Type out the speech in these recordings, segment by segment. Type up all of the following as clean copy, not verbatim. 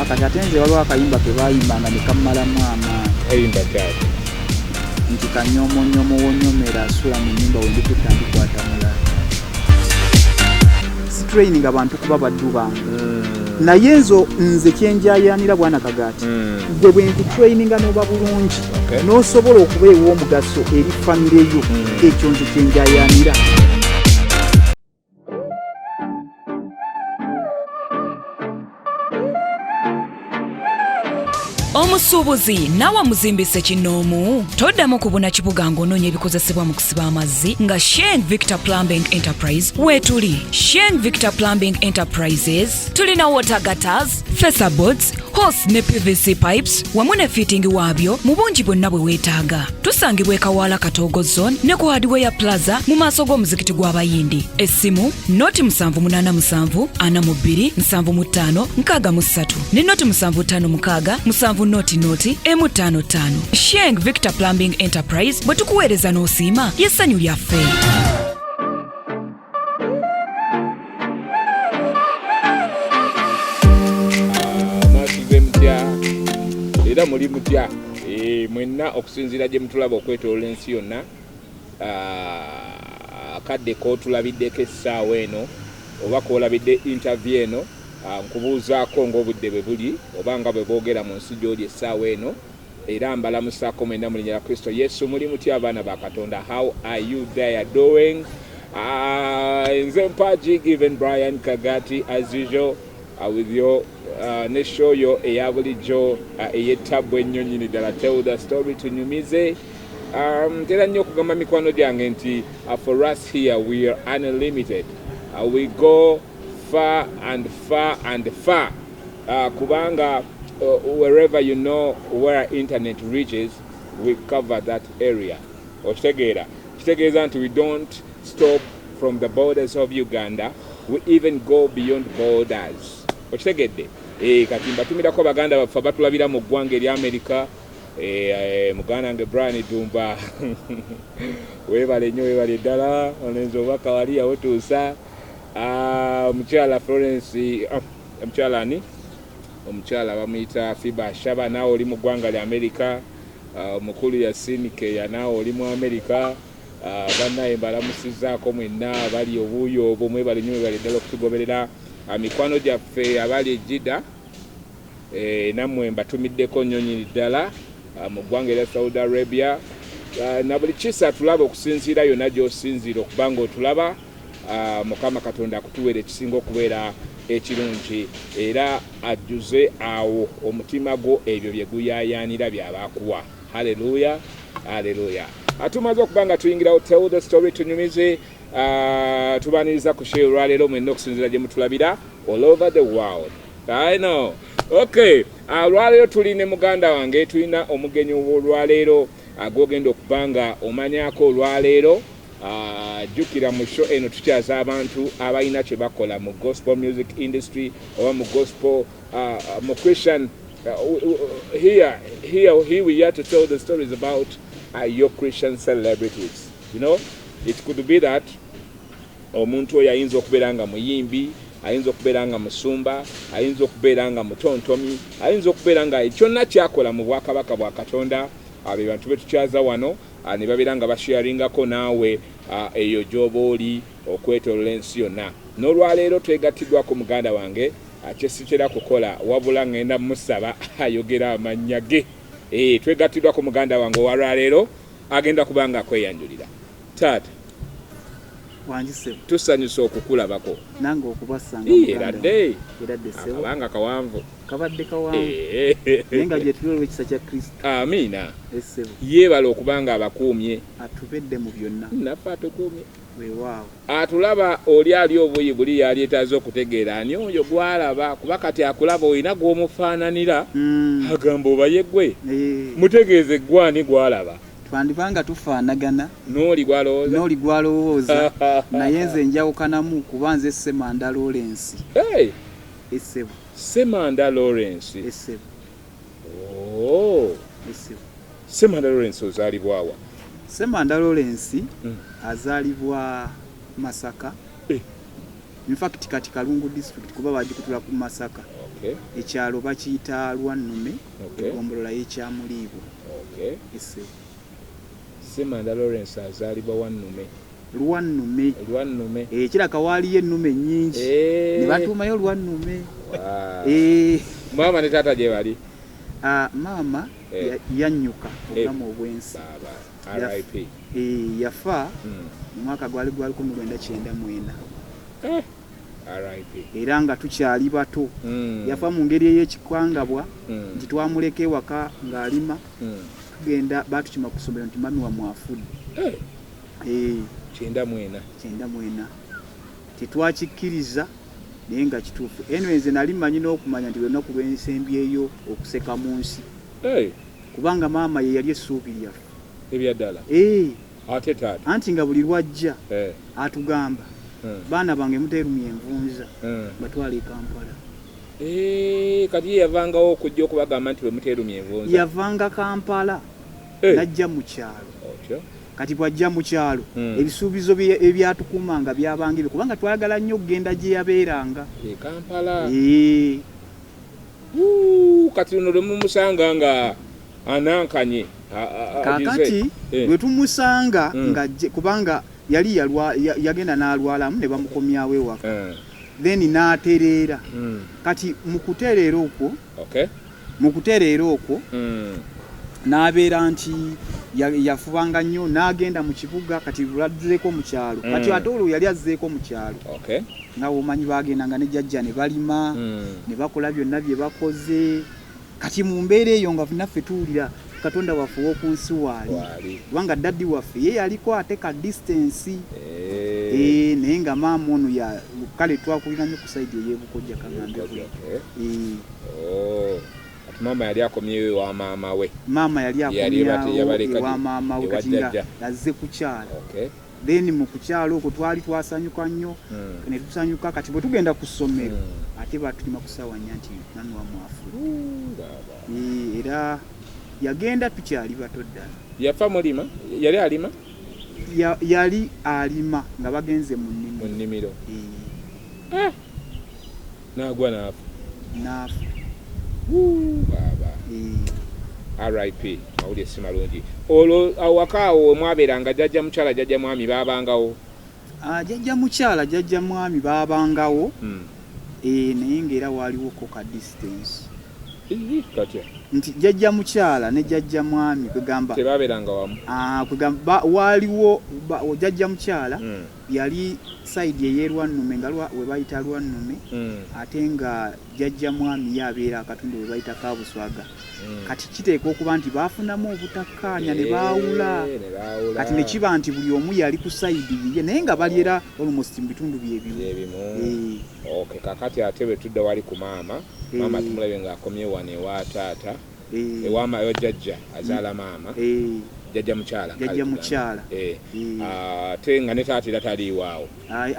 Kati ate nze waliwo akayimba ke baayimbanga ne kammalamu amaanyi. Kayimba kyaki? Nti kanyomonyoomo wonyomera asula mu nnyumba wendikutta ndikwata mulala. Sitraininga bantu kuba baddu bange. Naye nze nze kyenjayanira bwana Kagaati, gwe bwe nkutraininga n'oba bulungi, n'osobola okuba ew'omugaso eri famire yo, ekyo nze kyenjayanira. Omusuubuzi naawe omuzimbise kinnoomu toddamu kubuna kibuga ng'onoonya ebikozesebwa mu kusiba amazzi nga Sheng Victor Plumbing Enterprise weetuli. Sheng Victor Plumbing Enterprises tulina water gutters, facerboards, hose ne PVC pipes wamu ne fitting waabyo mu bungi bwonna bwe weetaaga. Tusangibwa e Kawaala Katoogo Zone ne ku Hardware Plaza mu maaso g'omuzikiti gw'Abayindi. Essimu noti 787 42 75 63 ne noti 756 7 noti noti emu ttaano ttaano. Sheng Victor Plumbing Enterprise bwe tukuweereza n'osiima ly'essanyu lyaffe. Mwasuze mutya era muli mutya mwenna okusinziira gye mutulaba okwetoloola ensi yonna. Akadde k'otulabiddeko essaawa eno oba k'olabidde interview eno, nkubuuzaako ng'obudde bwe buli oba nga bwe boogera mu nsi gy'oli essaawa eno. Era mbalamusaako mwenna mu linnya lya Kristo Yesu. Muli mutya abaana ba Katonda? How are you there doing? Nze Mpagi Given Brian Kagati as usual, with your ne show yo eya bulijjo, ey'ettabbu ennyo nnyini ddala, Tell the Story, tunyumize. Ntera nnyo okugamba mikwano gyange nti for us here we are unlimited. We go far and far and far, kubanga wherever you know where internet reaches, we cover that area. Okitegeera? Kitegeeza nti we don't stop from the borders of Uganda, we even go beyond borders. Okitegedde? Kati mbatumirako baganda baffe abatulabira mu ggwanga erya America. Muganda wange Brian Dumba, weebale nnyo, weebale ddala, olenzi obubaka wali yawutuusa. Omukyala Florence, omukyala ani, omukyala bamuyita Fiba Shaba, naawe oli mu ggwanga lya America. Omukulu Yasin Keya, naawe oli mu America. Bannaye mbalamusizzaako mwenna abali obuuyi obwo, mwebale nnyo, mwebale ddala okutugoberera. Mikwano gyaffe abali e Jida, nammwe mbatumiddeko nnyo nnyini ddala, mu ggwanga erya Saudi Arabia, na buli kisa tulaba okusinziira yonna gy'osinziira okuba ng'otulaba. Mukama Katonda akutuweera ekisinga okubeera ekirungi era ajjuze awo omutima gwo ebyo bye guyaayaanira by'aba akuwa. Haleluya, haleluya. Tumaze okuba nga tuyingirawo Tell the Story, tunyumize. Tubaniriza ku show olwaleero mwenna okusinziira gye mutulabira all over the world. I know. Okay, olwaleero tuli ne muganda wange, tulina omugenyi olwaleero gw'ogenda okuba nga omanyako olwaleero. Jjukira mu show eno tukyaza abantu abalina kye bakola mu gospel music industry oba mu gospel, mu Christian. Here we are to tell the stories about your Christian celebrities. You know, it could be that omuntu oyo ayinza okubeera nga muyimbi, ayinza okubeera nga musumba, ayinza okubeera nga mutontomi, ayinza okubeera nga kyonna kyakola mu bwakabaka bwa Katonda. Be bantu betukyaza wano, ne babeera nga basharingako naawe eyo gy'oba oli okwetoolola ensi yonna. N'olwaleero twegattiddwako muganda wange, kyesitera kukola wabula ngenda musaba ayogera amannya ge. Twegattiddwako muganda wange owalwaleero, agenda kuba nga akweyanjulira. Taata. Wangi ssebo. Tusanyusa okukulabako. Nange okubasanga. Eradde akabanga kawanvu. Kabadde kawanvu, naye nga gye tuli olw'ekisa kya Kristo. Amiina. Essebo. Yeebala okuba nga abakuumye. Atubedde mu byonna. Naffe atukuumye. Weewaawo. Atulaba oli ali obuyi buli yalyetaaze okutegeera ani oyo gwalaba, kuba kati akulaba olina gw'omufaananira, agamba oba ye ggwe. Mutegeeze ggwe ani gwalaba. Twandibanga tufaanagana n'oli gwalowooza. N'oli gwalowooza, naye nze njawukanamu kuba nze Ssemanda Lawrence. Hey! Essebo. Ssemanda Lawrence. Essebo. Oh. Essebo. Ssemanda Lawrence ozaalibwa wa? Ssemanda Lawrence azaalibwa Masaka. In fact kati Kalungu district kuba bagikutula ku Masaka. Ekyalo bakiyita Lwannume, egombolola y'Ekyamuliibwa. Ese. Ssemanda Lawrence azaalibwa Wannume. Lwannume. Lwannume. Kiraka waaliyo ennume nnyingi ne batuumayo Lwannume. Maama ne taata gye bali? Maama yannyuka obulamu obw'ensi. RIP. Yafa mu mwaka gwali gwa 1994. RIP. Era nga tukyali bato. Yafa mu ngeri ey'ekikwangabwa nti twamuleka ewaka ng'alima, tugenda baatukima ku ssomero nti mami wammwe afudde. 94. 94. Tetwakikkiriza naye nga kituufu. Anyway, nze nali mmanyi n'okumanya nti lunaku lw'ensembyeyo okuseka mu nsi. Kubanga maama ye yali essuubi lyaffe. Ebyaddala? Ate taata? Anti nga buli lwajja atugamba, baana bange muteerumya envunza, batwala e Kampala. Kati ye yavangawo okujja okubagamba nti bwe muteerumya envunza? Yavanga Kampala n'ajja mu kyalo. Kati bw'ajja mu kyalo, ebisuubizo ebyatukuumanga byabanga ebyo, kubanga twayagala nnyo okugenda gye yabeeranga. E Kampala. Kati luno lwe mumusanga nga anankanye. Kaakati lwe tumusanga nga kubanga yali yagenda n'alwalamu ne bamukomyawo ewaka. Then n'atereera. Kati mu kutereera okwo, n'abeera nti yafubanga nnyo n'agenda mu kibuga. Kati lwazzeeko mu kyalo. Kati ate olwo yali azzeeko mu kyalo. Nga bw'omanyi baagendanga ne jjajja ne balima, ne bakola byonna bye bakoze. Kati mu mbeera eyo nga naffe tuwulira Katonda waffe ow'oku nsi waali. Kubanga daddi waffe ye yaliko ate ka distance. Naye nga maama ono kale twakulira nnyo ku sayidi ey'Ebukojja kagambe. Maama yali akomyewo ewa maama we. Maama yali akomyewo ewa maama we, kati nga azze kukyala. Then mu kukyala okwo twali twasanyuka nnyo, ne tusanyuka. Kati bwe tugenda ku ssomero ate baatulima ku ssaawa nnya nti mami wammwe afudde. Era yagenda tukyali bato ddala. Yafa mulima? Yali alima? Yali alima nga bagenze mu nnimiro. Mu nnimiro. N'agwa n'afa. N'afa. Baaba. RIP. Mawulire si malungi. Olwo awaka awo mwabeeranga jjajja mukyala jjajja mwami baabangawo? Jjajja mukyala jjajja mwami baabangawo. Naye ng'era waaliwoko ka distance. Katya? Nti jjajja mukyala ne jjajja mwami kwegamba tebabeeranga wamu. Kwegamba waaliwo jjajja mukyala yali side ey'Erwannume nga we bayita Lwannume, ate nga jjajja mwami ye abeera akatundu we bayita Kabuswaga. Kati kiteekwa okuba nti baafunamu obutakkaanya ne baawula. Kati ne kiba nti buli omu yali ku sayidi yiye, naye nga bali era almost mu bitundu byebimu. Kakati ate bwe tudda wali ku maama, maama tumulabe ng'akomye wano ewa taata, ewa jjajja azaala maama, jjajja mukyala. Jjajja mukyala. Ate nga ne taata era taliiwo awo.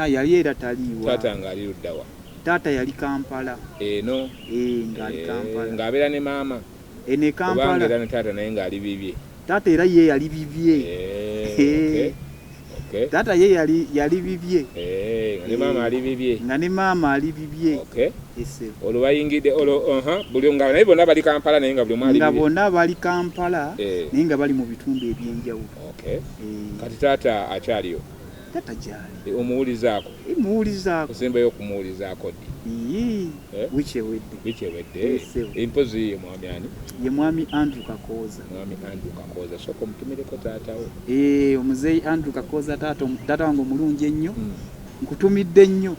Yali era taliiwo. Taata ng'ali ludda wa? Taata yali Kampala. Eno? Ng'ali Kampala. Ng'abeera ne maama? Eno e Kampala. Obanga era ne taata naye ng'ali bibye. Taata era ye yali bibye. Taata ye yali bibye. Nga ne maama ali bibye. Nga ne maama ali bibye. Olwo bayingidde olwo buli nga naye bonna bali Kampala naye nga buli omu ali bibye. Nga bonna bali Kampala naye nga bali mu bitundu eby'enjawulo. Kati taata akyaliyo? Taata gyali. Omuwulizaako? Muwulizaako. Osembayo okumuwulizaako ddi? Wiiki ewedde. Wiiki ewedde. Mpozi ye mwami ani? Ye mwami Andrew Kakooza. Mwami Andrew Kakooza. Sooka omutumireko taata we. Omuzeeyi Andrew Kakooza taata wange omulungi ennyo. Nkutumidde nnyo.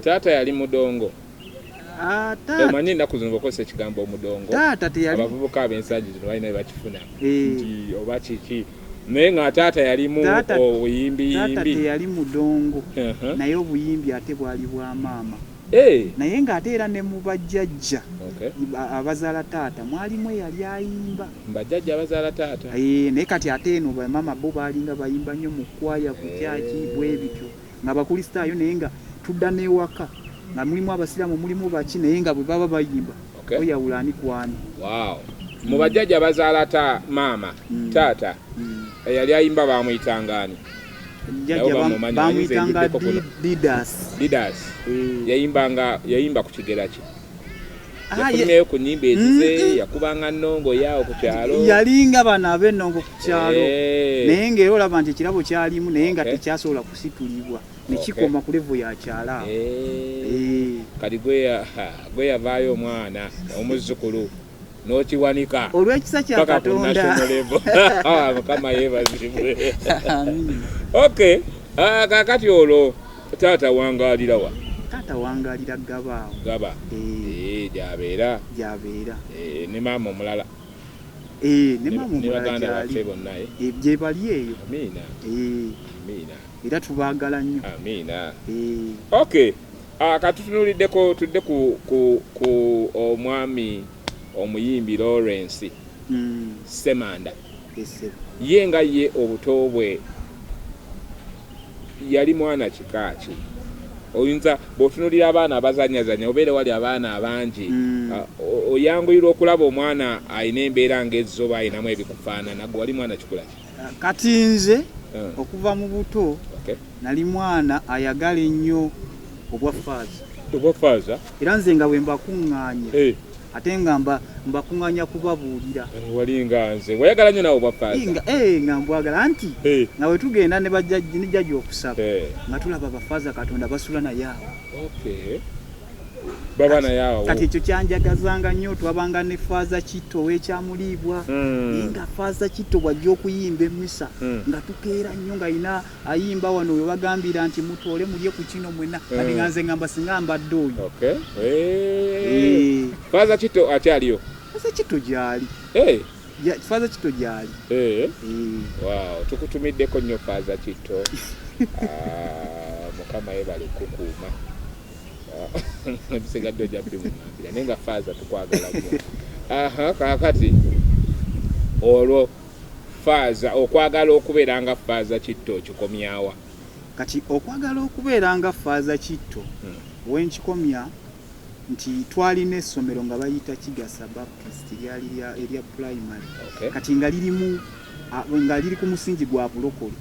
Taata yali mudongo. Omanyi ennaku zino bw'okozesa ekigambo omudongo, abavubuka ab'ensangi zino balina bye bakifuna nti oba kiki. Naye nga taata yalimu obuyimbiyimbi. Taata teyali mudongo, naye obuyimbi ate bwali bwa maama. Naye ng'ate era ne mu bajjajja abazaala taata mwalimu eyali ayimba. Bajjajja abazaala taata. Naye kati ate eno bamaama bo baalinga bayimba nnyo mu kwaya ku kyaki bwe bityo. Nga Bakristaayo naye nga tudda n'ewaka nga mulimu Abasiraamu mulimu baki naye nga bwe baba bayimba oyawula ani ku ani. Mu bajjajja abazaala ta maama taata eyali ayimba bamuyitanga ani? Jjajja bamuyitanga Didas. Didas. Yayimba ku kigera ki? Yafulumyayo ku nnyimba ezize, yakubanga nnongo yaawo ku kyalo. Yalinga bano ab'ennongo ku kyalo, naye ng'era olaba nti ekirabo kyalimu, naye nga tekyasobola kusitulibwa ne kikoma ku level ya kyalo awo. Kati gwe yavaayo omwana omuzzukulu n'okiwanika olw'ekisa kya paka ku Katonda. national level. Mukama yeebazibwe. Amiina. Okay, kaakati olwo taata wangaalira wa? Taata wangaalira Gaba awo. Gaba. Eh. Gy'abeera. Gy'abeera. Ne maama omulala. Ne maama Ne omulala baganda gy'ali. baffe bonna, eh? Gye bali eyo. Amiina. Amiina. Era tubaagala nnyo. Amiina. Okay. Katutunuuliddeko tudde ku omwami omuyimbi Lawrence Ssemanda. Ese. Ye nga ye obuto bwe yali mwana kika ki? Oyinza bw'otunuulira abaana abazanyazanya obeera wali abaana abangi, oyanguyirwa okulaba omwana alina embeera ng'ezzo oba alinamu ebikufaanana. Gwe wali mwana kikula ki? Kati nze okuva mu buto nali mwana ayagala ennyo obwa faaza. Obwa faaza? Era nze nga bwe mbakuŋŋaanya, ate nga mbakuŋŋaanya kubabuulira. Wali nga nze wayagala nnyo naawe obwa faaza? Nga mbwagala nti nga bwe tugenda ne jjajja okusaba, nga tulaba abafaaza Katonda basula naye awo. Baba naye awo. Kati ekyo kyanjagazanga nnyo, twabanga ne Faaza Kitto ow'Ekyamuliibwa. Naye nga Faaza Kitto bw'ajja okuyimba emmisa, nga tukeera nnyo ng'alina ayimba wano we bagambira nti mutoole mulye ku kino mwenna. Kati nga nze ngamba singa mbadde oyo. Faaza Kitto akyaliyo? Faaza Kitto gy'ali. Faaza Kitto gy'ali. Wow, tukutumiddeko nnyo Faaza Kitto. Mukama yeebale kukuuma. Ebisigadde ojja bimuŋŋambira, naye nga Faaza tukwagala nnyo. Aha, kaakati olwo Faaza okwagala okubeera nga Faaza Kitto okikomyawa? Kati okwagala okubeera nga Faaza Kitto wenkikomya nti twalina essomero nga bayita Kigasa Baptist, lyali erya primary. Kati nga lirimu nga liri ku musingi gwa bulokole.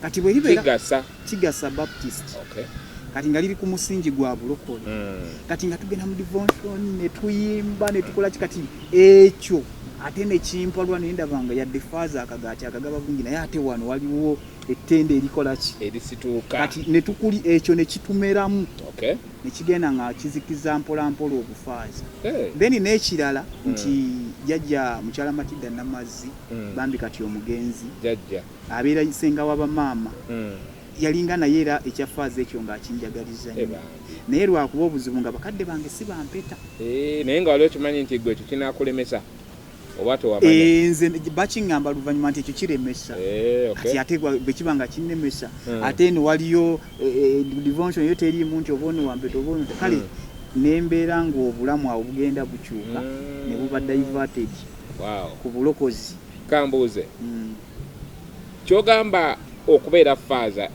Kati bwe libeera Kigasa. Kigasa Baptist. Kati nga liri ku musingi gwa bulokole. Kati nga tugenda mu devotion ne tuyimba ne tukola ki, kati ekyo ate ne kimpalwa ne ndaba nga yadde Faaza akagaati akagaba bulungi, naye ate wano waliwo ettende erikola ki? Erisituuka. Kati ne tukuli ekyo ne kitumeramu. Ne kigenda nga kizikiza mpola mpola obufaaza. Then n'ekirala nti jjajja mukyala Matilda Namazzi, bambi kati omugenzi, Jjajja. abeera ssenga wa bamaama. Yalinga naye era ekya faaza ekyo ng'akinjagaliza nnyo. Naye lwakuba obuzibu nga bakadde bange si bampeta. Naye nga wali okimanyi nti gwe ekyo kinaakulemesa oba tewamanya? Nze bakiŋŋamba luvannyuma nti ekyo kiremesa. Kati ate bwe kiba nga kinnemesa, ate eno waliyo devotion yo teriimu nti oba ono wampeta oba ono. Kale ne mbeera ng'obulamu awo bugenda bukyuka ne buba diverted ku bulokozi. Kambuuze. Kyogamba okubeera faaza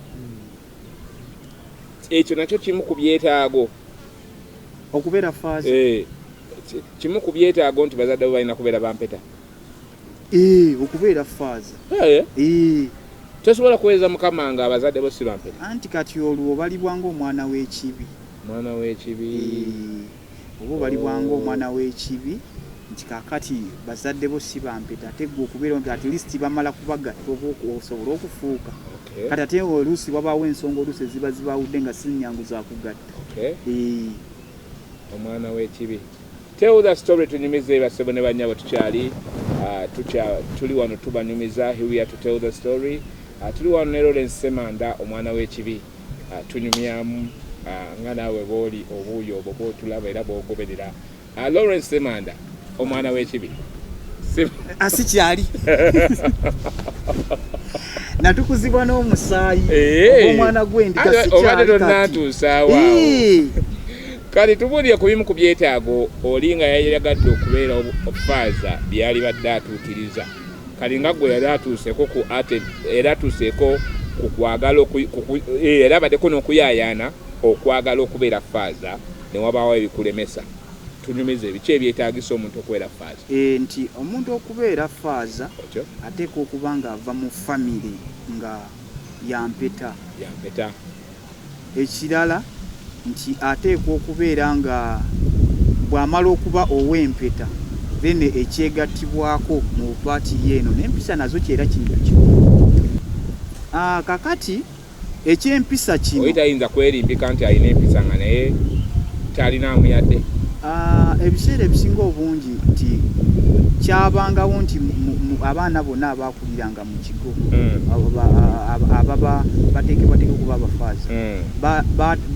ekyo nakyo kimu ku byetaago? Okubeera faaza? Kimu ku byetaago nti bazadde bo balina kubeera bampeta? Okubeera faaza. Tosobola kuweereza Mukama nga abazadde bo si bampeta? Anti kati olwo obalibwa ng'omwana w'ekibi. Mwana w'ekibi. Oba obalibwa ng'omwana w'ekibi nti kaakati bazadde bo si bampeta, ate gwe okubeera nti at least bamala kubagatta oba osobole okufuuka. Kati ate oluusi wabaawo ensonga oluusi eziba zibawudde nga si nnyangu za kugatta. Omwana w'ekibi. Tell the story, tunyumize bassebo ne bannyabo. Tukyali tuli wano tubanyumiza. Here we are to tell the story. Tuli wano ne Lawrence Ssemanda, omwana w'ekibi. Tunyumyamu nga naawe bw'oli obuuyi obwo bw'otulaba era bw'ogoberera. Lawrence Ssemanda, omwana w'ekibi. Asikyali natukuzibwa n'omusaayi omwana gw'endiga. Obadde tonnatuusaawo. Kati tubuulire ku bimu ku byetaago oli nga yayagadde okubeera faaza byali badde atuukiriza. Kali nga gwe yali atuuseeko ku ate era atuuseeko ku kwagala era abaddeko n'okuyaayaana okwagala okubeera faaza ne wabaawo ebikulemesa. Tunyumize biki ebyetaagisa omuntu okubeera faaza? Nti omuntu okubeera faaza ateekwa okuba ng'ava mu famire nga yampeta. Yampeta. Ekirala nti ateekwa okubeera nga Bw'amala okuba ow'empeta, then ekyegattibwako mu bupaatiri eno n'empisa nazo kyera kintu kimu. Ah, kakati ekyempisa kino. Oli tayinza kwerimbika nti alina empisa nga naye talinaamu yadde. Ah, ebiseera ebisinga obungi nti kyabangawo nti abaana bonna abaakuliranga mu kigo ababa bateekebwateekebwa okuba abafaaza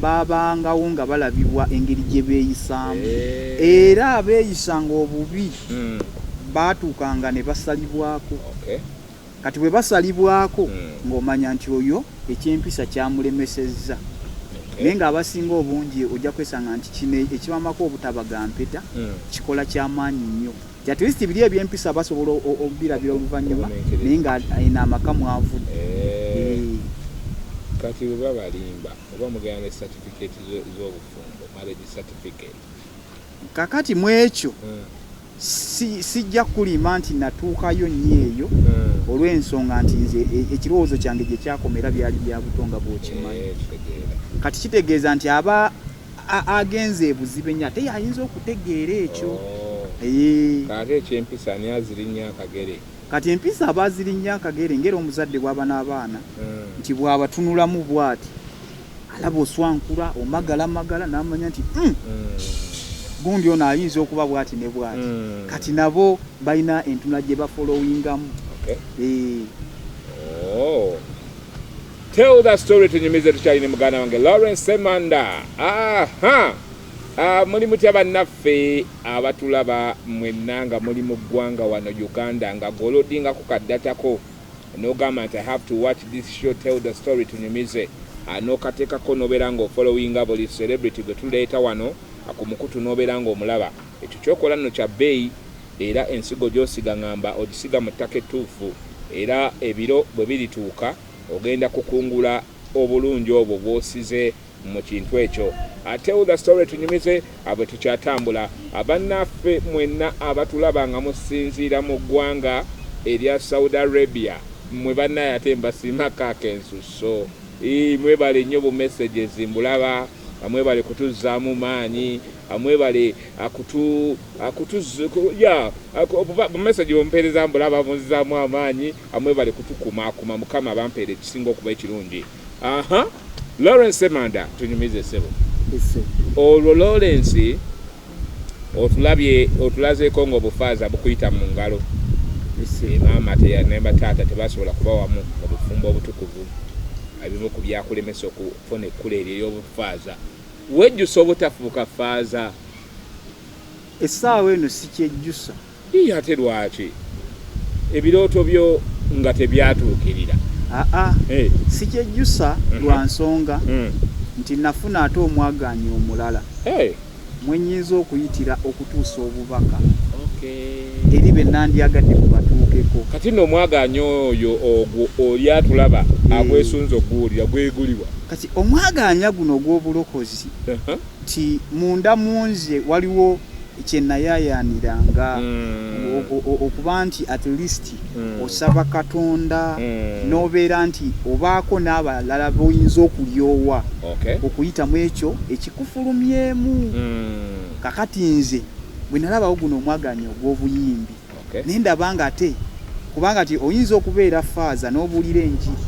babangawo nga balabibwa engeri gye beeyisaamu, era abeeyisanga obubi baatuukanga ne basalibwako. Kati bwe basalibwako ng'omanya nti oyo eky'empisa kyamulemesezza. Naye ng'abasinga obungi ojja kwesanga nti kino ekibamako obutabaga mpeta kikola kya maanyi nnyo. Nti at least biri eby'empisa basobola obirabira oluvannyuma, naye nga eno amaka mwavudde. Kati bwe babalimba oba mugenda ne certificate z'obufumbo, marriage certificate? Kakati mu ekyo sijja kukulimba nti natuukayo nnyo eyo olw'ensonga nti nze ekirowoozo kyange gye kyakomera byali bya buto nga bw'okimanyi. Kati kitegeeza nti aba agenze ebuziba ennyo ate y'ayinza okutegeera ekyo. Ate eky'empisa ani azirinnya akagere? Kati empisa aba azirinnya akagere ng'era omuzadde bw'aba n'abaana nti bw'abatunulamu bw'ati alaba oswankula omagalamagala n'amanya nti gundi ono ayinza okuba bw'ati ne bw'ati. Kati nabo balina entunula gye bafolowingamu. Oh. Tell the story tunyumize tukyali ne muganda wange Lawrence Semanda. Aha! Muli mutya bannaffe abatulaba mwenna nga muli mu ggwanga wano Uganda, nga gw'olodingako ka data ko n'ogamba nti I have to watch this show Tell the Story Tunyumize, n'okateekako n'obeera ng'ofollowinga buli celebrity gwe tuleeta wano ku mukutu n'obeera ng'omulaba. Ekyo ky'okola nno kya bbeeyi era ensigo gy'osiga ng'amba ogisiga mu ttaka ettuufu era ebiro bwe birituuka ogenda kukungula obulungi obwo bw'osize mu kintu ekyo. Tell the Story Tunyumize bwe tukyatambula. Bannaffe mwenna abatulaba nga musinziira mu ggwanga erya Saudi Arabia, mmwe bannaye ate mbasiimako ak'ensusso. Mwebale nnyo bu messages mbulaba, mwebale kutuzzaamu maanyi, mwebale kutu ya bu message bwemumpeereza mbulaba bunzizaamu amaanyi, mwebale kutukumaakuma. Mukama abampeere ekisinga okuba ekirungi. Aha, Lawrence Semanda, tunyumize ssebo. Olwo Lawrence otulabye otulazeeko ng'obufaaza bukuyita mu ngalo. Maama ne bataata tebasobola kuba wamu mu bufumbo obutukuvu, ebimu ku byakulemesa okufuna ekkula eryo ery'obufaaza. Wejjusa obutafuuka faaza? Essaawa eno sikyejjusa. Ii, Ate lwaki ebirooto byo nga tebyatuukirira? Aa, sikyejjusa lwa nsonga nti nafuna ate omwagaanya omulala mwe nnyinza okuyitira okutuusa obubaka eri be nandyagadde bubatuukeko. Kati nno omwagaanya oyo ogwo oli atulaba agwesunze okuguwulira gweguliwa? Kati omwagaanya guno ogw'obulokozi nti munda mu nze waliwo kye nayaayaaniranga okuba nti at least osaba Katonda n'obeera nti obaako n'abalala b'oyinza okulyowa okuyita mu ekyo ekikufulumyemu. Kakati nze bwe nalabawo guno omwagaanya ogw'obuyimbi ne ndaba nga ate kubanga ti oyinza okubeera faaza n'obuulira enjiri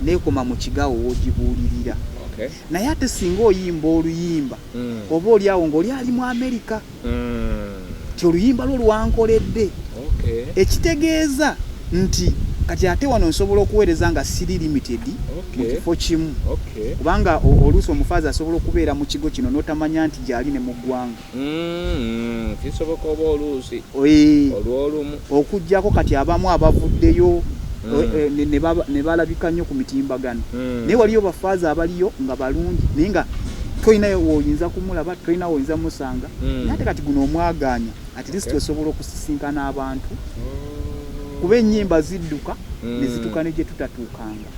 n'ekoma mu kigawo w'ogibuulirira. Naye ate singa oyimba oluyimba oba oli awo ng'oli ali mu Amerika nti oluyimba lwo lwankoledde, ekitegeeza nti kati ate wano nsobola okuweereza nga siri limited mu kifo kimu, kubanga oluusi omufaaza asobola okubeera mu kigo kino n'otamanya nti gy'ali ne mu ggwanga. Kisoboka oba oluusi olw'olumu. Okuggyako kati abamu abavuddeyo ne balabika nnyo ku mitimbagano, naye waliyo bafaaza abaliyo nga balungi naye nga tolina w'oyinza kumulaba, tolina w'oyinza musanga. Naye ate kati guno omwagaanya at least osobola okusisinkana abantu, kuba ennyimba zidduka ne zituuka ne gye tutatuukanga.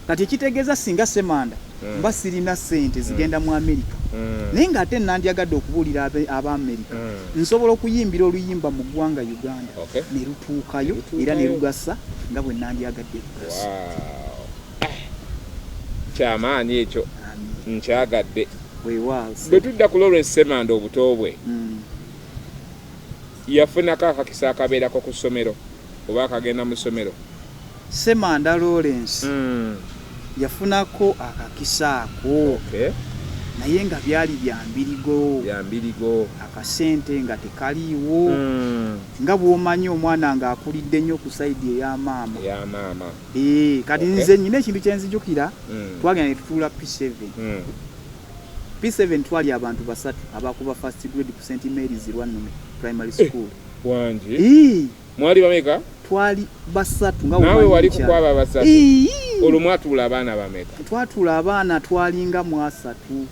Kati ekitegeeza singa Ssemanda mba sirina ssente zigenda mu Amerika naye ng'ate nandyagadde okubuulira Abaamerika, nsobola okuyimbira oluyimba mu ggwanga Uganda ne lutuukayo era ne lugasa nga bwe nandyagadde lugasa. Kyamaanyi ekyo, nkyagadde. Weewaawo. Bwe tudda ku Lawrence Ssemanda obuto bwe, yafunako akakisa akabeerako ku ssomero oba akagenda mu ssomero? Ssemanda Lawrence yafunako akakisa ako naye nga byali bya mbirigo. Bya mbirigo. Akasente nga tekaliiwo. Nga bw'omanyi omwana ng'akulidde nnyo ku side eya maama. Eya maama. Eeh, kati nze nnina ekintu kye nzijukira, twagenda ne tutuula P7. P7 twali abantu basatu abakuba first grade ku St Mary's Lwannume Primary School. Wangi. Eeh. Mwali bameka? Twali basatu nga Naawe bw'omanyi wali ku ekyalo. kwabo abasatu? Eeh. Olwo mwatuula abaana bameka? Twatuula abaana twalinga mu asatu.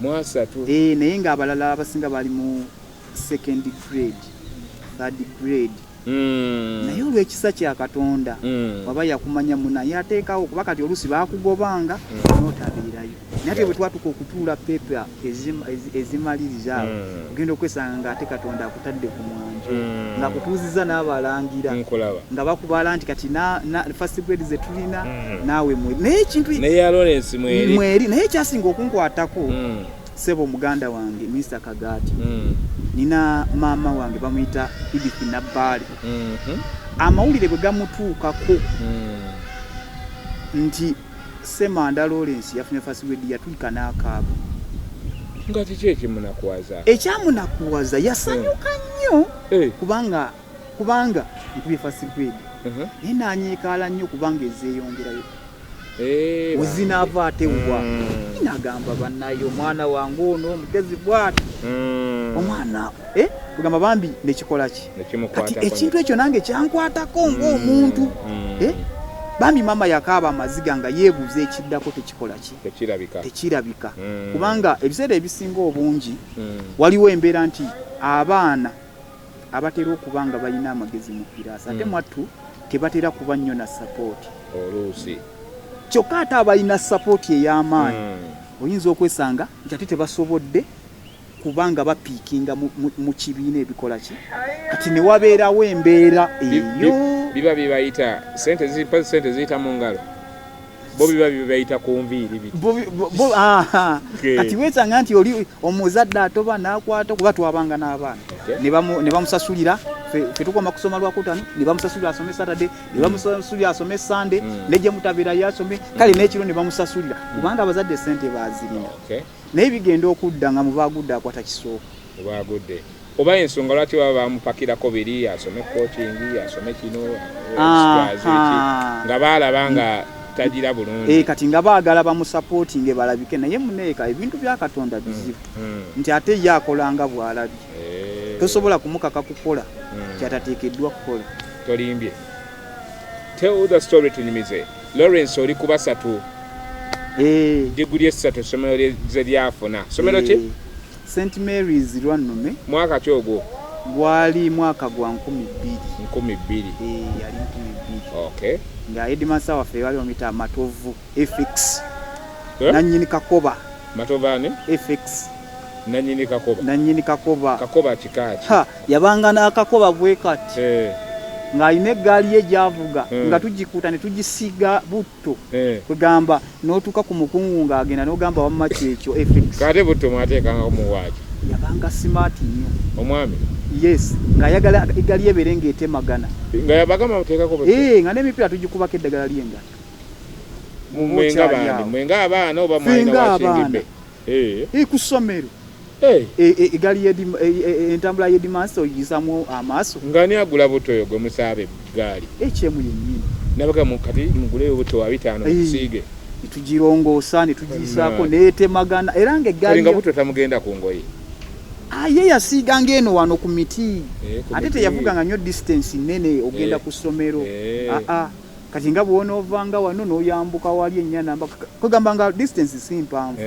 Mu asatu? Eeh, naye ng'abalala abasinga bali mu second grade, third grade. Naye olw'ekisa kya Katonda, waba yakumanya muna yateekawo kuba kati oluusi baakugobanga n'otabeerayo. Naye ate bwe twatuuka okutuula pepa ezimaliriza awo, ogenda okwesanga ng'ate Katonda akutadde ku mwanjo, ng'akutuuzizza n'abalangira nga bakubala nti kati first grade ze tulina naawe mweri. Naye ekintu Neya Lawrence mweri. Mweri, naye ekyasinga okunkwatako ssebo muganda wange Mister Kagaati, nina maama wange bamuyita Edith Nabbaale. Amawulire bwe gamutuukako nti Ssemanda Lawrence yafunye first grade, yatulika n'akaaba. Nga kiki ekimunakuwaza? Ekyamunakuwaza yasanyuka nnyo kubanga nkubye first grade. Naye n'anyiikaala nnyo kubanga ezeeyongerayo. Wezinaava ate wa? Nagamba bannaye omwana wange ono omugezi bw'ati. Omwana, kugamba bambi nekikola ki? Nekimukwatako. Kati ekintu ekyo nange kyankwatako ng'omuntu. Bambi maama yakaaba amaziga nga yeebuuza ekiddako tekikola ki? Tekirabika. Tekirabika. Kubanga ebiseera ebisinga obungi waliwo embeera nti abaana abatera okuba nga balina amagezi mu kiraasi ate mwattu tebatera kuba nnyo na sapooti. Oluusi. Kyokka ate abalina sapooti ey'amaanyi oyinza okwesanga nti ate tebasobodde kubanga bapiikinga mu kibiina ebikola ki? Kati ne wabeerawo embeera eyo. Biba bibayita sente sente ziyita mu ngalo. Bo biba bibayita ku nviiri biti. Kati weesanga nti oli omuzadde atoba n'akwata kuba twabanga n'abaana. Ne bamusasulira, ffe tukoma kusoma Lwakutaano, ne bamusasulira asome Saturday, ne bamusasulira asome Sunday, ne gye mutabeerayo asome, kale n'ekiro ne bamusasulira kubanga abazadde ssente baazirina. Naye bigenda okudda nga mubaagudde akwata kisooka. Mubaagudde. Oba ensonga lwaki baba bamupakirako biri asome coaching, asome kino, extras eki, nga baalaba nga tagira bulungi. Kati nga baagala bamusapootinge balabike, naye muneeka ebintu bya Katonda bizibu. Nti ate ye akola nga bw'alabye. Tosobola kumukaka kukola ky'atateekeddwa kukola. Tolimbye. Tell the story tunyumize. Lawrence oli ku basatu. Diguli essatu essomero ze lyafuna. Ssomero ki? St Mary's Lwannume. Mwaka ki ogwo? Gwali mwaka gwa 2000. 2000. Yali 2000. Nga headmaster waffe wali bamuyita Matovu FX. Nannyini Kakoba. Matovu ani? FX. Nannyini Kakoba. Nannyini Kakoba. Kakoba kika ki? Yabanga n'akakoba bwe kati. Ng'alina eggaali ye gy'avuga, nga tugikuuta ne tugisiiga butto. Kwegamba n'otuuka ku mukungu ng'agenda n'ogamba wamma kyekyo FX. Kate butto mwateekangako mu waaki? Yabanga smart nnyo. Omwami? Yes, ng'ayagala eggaali ye ebeere ng'etemagana. Nga yabagamba muteekako butto? Nga n'emipiira tugikubako eddagala ly'engatto. Mwenga bandi, mwenga abaana oba mwalina wakingidde? Ku ssomero. Eggaali entambula y'edimansi ogiyisamu amaaso. Ng'ani agula butto oyo gwe musaaba eggaali? HM yennyini. Nabaga kati muguleyo butto wa 5 musiige. Ne tugirongoosa ne tugiyisaako n'etemagana era ng'eggaali. Nga butto tamugenda ku ngoye. Ye yasiiganga eno wano ku miti. Ate teyavuganga nnyo distance nnene ogenda ku ssomero. Kati nga bw'onoovanga wano n'oyambuka wali ennyana kugamba nga distance si mpanvu.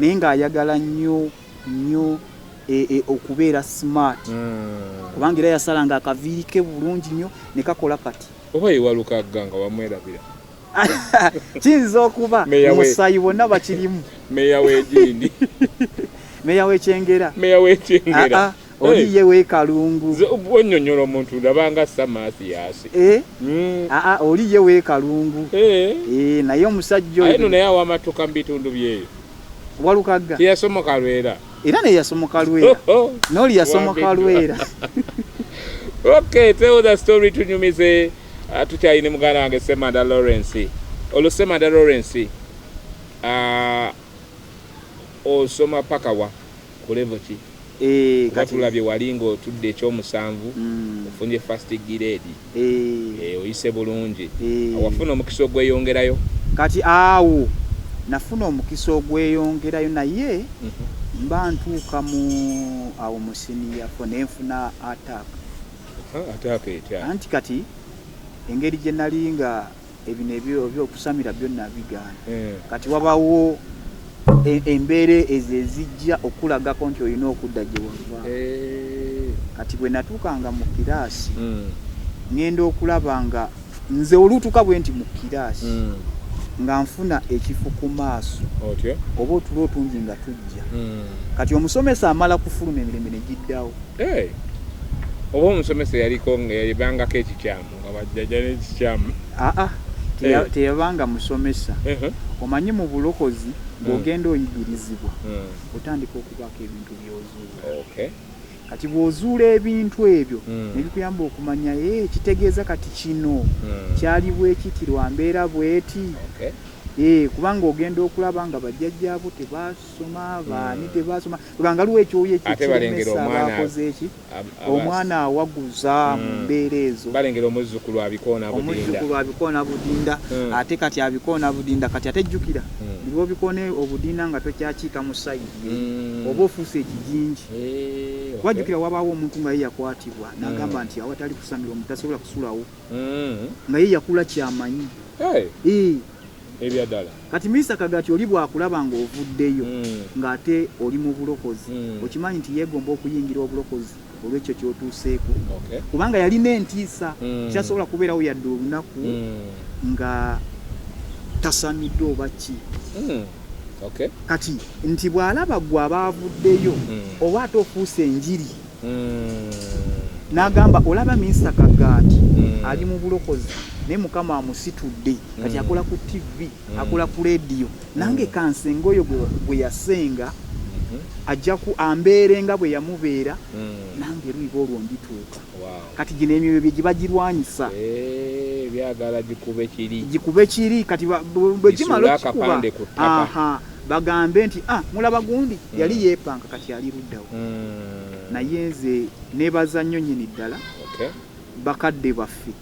Naye ng'ayagala nnyo nnyo okubeera smart. Kubanga era yasalanga akaviiri ke bulungi nnyo ne kakola kati. Oba yewaluka nga wamwerabira. Kiyinza okuba omusaayi bonna bakirimu. Meeya w'egindi. Meeya w'ekyengera. Meeya w'ekyengera. Oli ye w'ekalungu. Onnyonnyola omuntu ndabanga Samaasi yaasi. Oli ye w'ekalungu. Naye omusajja oyo. Aye nno naye awamatuka mu bitundu byeyo. Walukagga. Teyasomoka Lwera. Era naye yasomoka Lwera. N'oli yasomoka Lwera. Okay, tell the story, tunyumize. Tukyalina muganda wange Ssemanda Lawrence. Olwo Ssemanda Lawrence, osoma paka wa, ku level ki? Kuba tulabye wali ng'otudde ekyomusanvu, ofunye first grade, oyise bulungi. Wafuna omukisa ogweyongerayo? Kati awo nafuna omukisa ogweyongerayo, naye mba ntuuka mu awo mu senior four nenfuna attack. Attack etya? Anti kati engeri gye nali nga ebino ebyokusamira byonna bigaana, kati wabawo embeera ezo ezijja okulagako nti olina okudda gye wava. Kati bwe natuukanga mu kiraasi, ŋŋenda okulaba nga nze oluutuka bwe nti mu kiraasi, nga nfuna ekifo ku maaso oba otulo otungi nga tujja. Kati omusomesa amala kufuluma, emirembe ne giddawo. Oba omusomesa yaliko nga yabangako ekikyamu, nga bajjaja n'ekikyamu? Aa, teyabanga musomesa. Omanyi mu bulokozi bw'ogenda oyigirizibwa, otandika okubaako ebintu by'ozuula. Kati bw'ozuula ebintu ebyo, ne bikuyamba okumanya, kitegeeza kati kino kyali bwekiti lwa mbeera bweti. Kubanga ogenda okulaba nga bajjajjaabo tebasoma, baani tebasoma, kubanga waliwo ekyoyo ekyo Ate balengera ekiremesa omwana abakoze eki, omwana awaguza mu mbeera ezo. Balengera omuzzukulu abikoona budinda. Omuzzukulu abikoona budinda. Ate kati abikoona budinda, kati ate jjukira, bw'obikoona obudinda nga tokyakiika mu side, oba ofuuse ekijinji. Wajjukira wabaawo omuntu nga ye yakwatibwa n'agamba nti awatali kusamira omuntu tasobola kusulawo, nga ye yakula kyamanyi. Ebyaddala. Kati minisita Kagati oli bw'akulaba ng'ovuddeyo, ng'ate oli mu bulokozi, okimanyi nti yeegomba okuyingira obulokozi olw'ekyo ky'otuuseeko, kubanga yalina entiisa, kyasobola kubeerawo yadde olunaku nga tasamiddwa oba ki. Kati nti bw'alaba gwe aba avuddeyo, oba ate ofuuse enjiri, n'agamba olaba minisita Kagaati ali mu bulokozi naye Mukama amusitudde, kati akola ku TV, akola ku rediyo, nange kansenga oyo gwe yasenga, ajja ku ambeere nga bwe yamubeera, nange luliba olwo ndituuka. Kati gino emyoyo bye giba girwanyisa. Byagala gikube kiri. Gikube kiri. Kati bwe gimala Gisuule okikuba, akapande ku ttaka. Aha, bagambe nti, ah, mulaba gundi yali yeepanka, kati ali luddawo. Naye nze neebaza nnyo nnyini ddala bakadde baffe,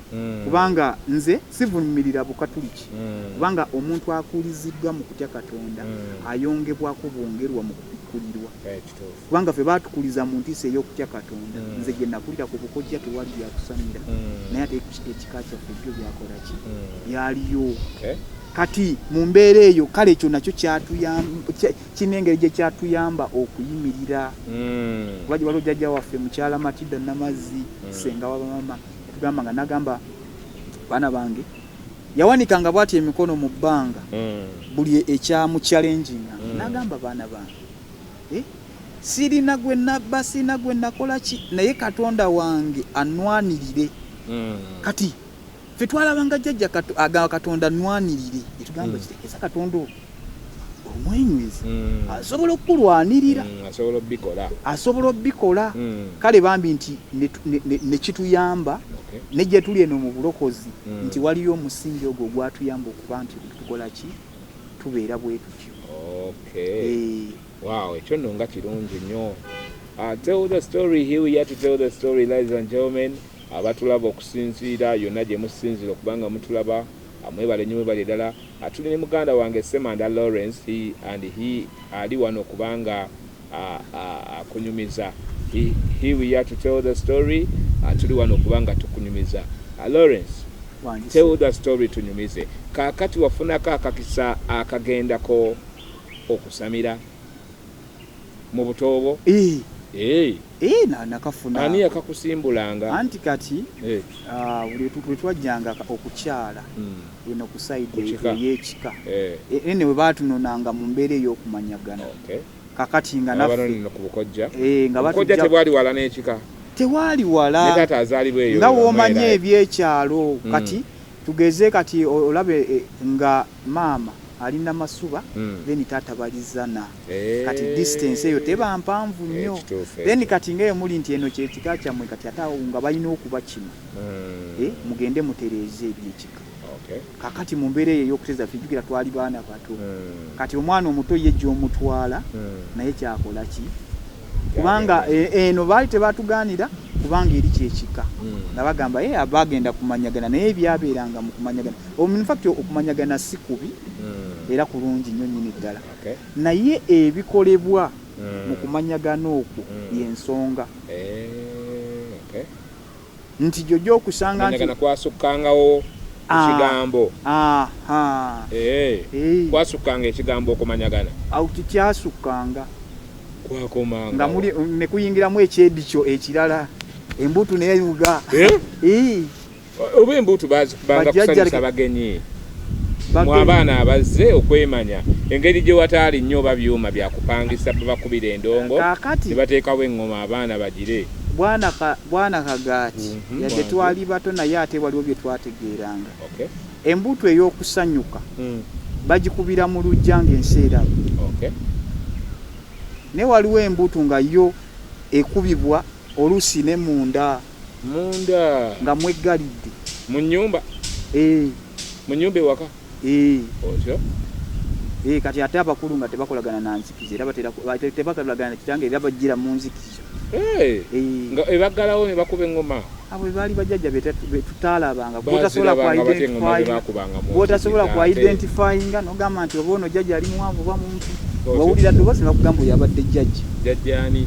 kubanga nze sivumirira Bukatuliki, kubanga omuntu akuliziddwa mu kutya Katonda ayongebwako bwongerwa mu kubikkulirwa. Kituufu. Kubanga ffe baatukuliza mu ntiisa ey'okutya Katonda. Nze gye nakulira ku bukojja tewali byakusamira, naye ate ekika kyaffe byo byakola ki? Byaliyo. Kati mu mbeera eyo, kale ekyo nakyo kirina engeri gye kyatuyamba okuyimirira, kuba gye waliwo jjajja waffe mukyala Matilda Namazzi, ssenga wa bamama, yatugamba nga nagamba, baana bange, yawanikanga bw'ati emikono mu bbanga buli ekyamuchallenginga, n'agamba, baana bange, sirina gwe nabba, sirina gwe nakola ki, naye Katonda wange anwanirire. Kati ffe twalabanga jjajja agamba Katonda nwanirire, etugamba kitegeeza Katonda omwenywezi asobola okukulwanirira. Asobola obikola. Asobola obikola. Kale bambi nti ne kituyamba ne gye tuli eno mu bulokozi, nti waliyo omusingi ogwo ogwatuyamba okuba nti tukola ki, tubeera bwe tutyo. Wow, ekyo nno nga kirungi nnyo. Tell the story, here we are to tell the story, ladies and gentlemen. Abatulaba okusinziira yonna gye musinziira okubanga mutulaba, mwebale nnyo, mwebale ddala. Tuli ne muganda wange Ssemanda Lawrence, he and he ali wano kubanga akunyumiza. Here we are to tell the story. Tuli wano kubanga tukunyumiza. Lawrence, tell the story, tunyumize. Kaakati wafunako akakisa akagendako okusamira mu butoobwo? Nakafuna. Ani yakakusimbulanga? Anti kati buli lwe twajjanga okukyala eno ku side Ku kika. ey'ekika, ene bwe baatunonanga mu mbeera ey'okumanyagana. Kakati nga naffe Ababanoneno ku bukojja. Nga Bukojja batujja tebwali wala n'ekika. Tewaali wala. Ne taata azaalibwa eyo. Nga w'omanyi Mwera. ebyekyalo. Kati tugeze kati olabe nga maama Ali Namasuba. Then taata balizana. Kati distance eyo teba mpanvu nnyo. Ekituufu Then ekyo. Kati ngaeyo muli nti eno kyekika kyammwe, kati ate awo nga balina okubakima. Eh, mugende mutereeze ebyekika. Kakati mu mbeera eyo ey'okutereeza, fijjukira twali baana bato. Kati omwana omuto ye gy'omutwala, naye kyakola ki? Kubanga eno baali tebatugaanira, kubanga eri kyekika. Nga bagamba ye bagenda kumanyagana, naye ebyabeeranga mu kumanyagana, in fact okumanyagana si kubi, era kulungi nnyo nnyini ddala, naye ebikolebwa mu kumanyagana okwo yensonga. Nti gyojja okusanga nti Kumanyagana kwasukkangawo Ah. ekigambo. Aha. Eh. Kwasukkanga ekigambo okumanyagana. Awo tikyasukkanga. Kwakomanga. Nga muli ne kuyingiramu ekyedikyo ekirala, embuutu neevuga. Eh? Eh, Oba embuutu bazikubanga Bajjajja kusanyusa bagenyi, mwe abaana abazze okwemanya engeri gye wataali nnyo oba byuma byakupangisa, babakubira endongo Kaakati ne bateekawo eŋŋoma abaana bagire. Bwana Kagaati, yadde twali bato, naye ate waliwo bye twategeeranga. Embuutu ey'okusanyuka bagikubira mu luggya ng'ensi eraba, naye waliwo embuutu nga yo ekubibwa oluusi ne munda. Munda? Nga mweggalidde. Mu nnyumba? Eh. Mu nnyumba ewaka? Eh. Otyo. Eh, kati ate abakulu nga tebakolagana na nzikiza, era batera tebakolagana na kitange, era bajjira mu nzikiza. Eh, Eh, nga ebaggalawo ne bakuba eŋŋoma. Abo baali bajjajja be tutaalabanga, bwotasobola Bazirabanga batya eŋŋoma ze baakubanga mu bwotasobola nzikiza ku ate? identifyinga nogamba nti oba ono jjajja ali muwanvu oba mumpi. Otyo. Wawulira ddoboozi ne bakugamba oyo abadde jjajja. Jjajjaani?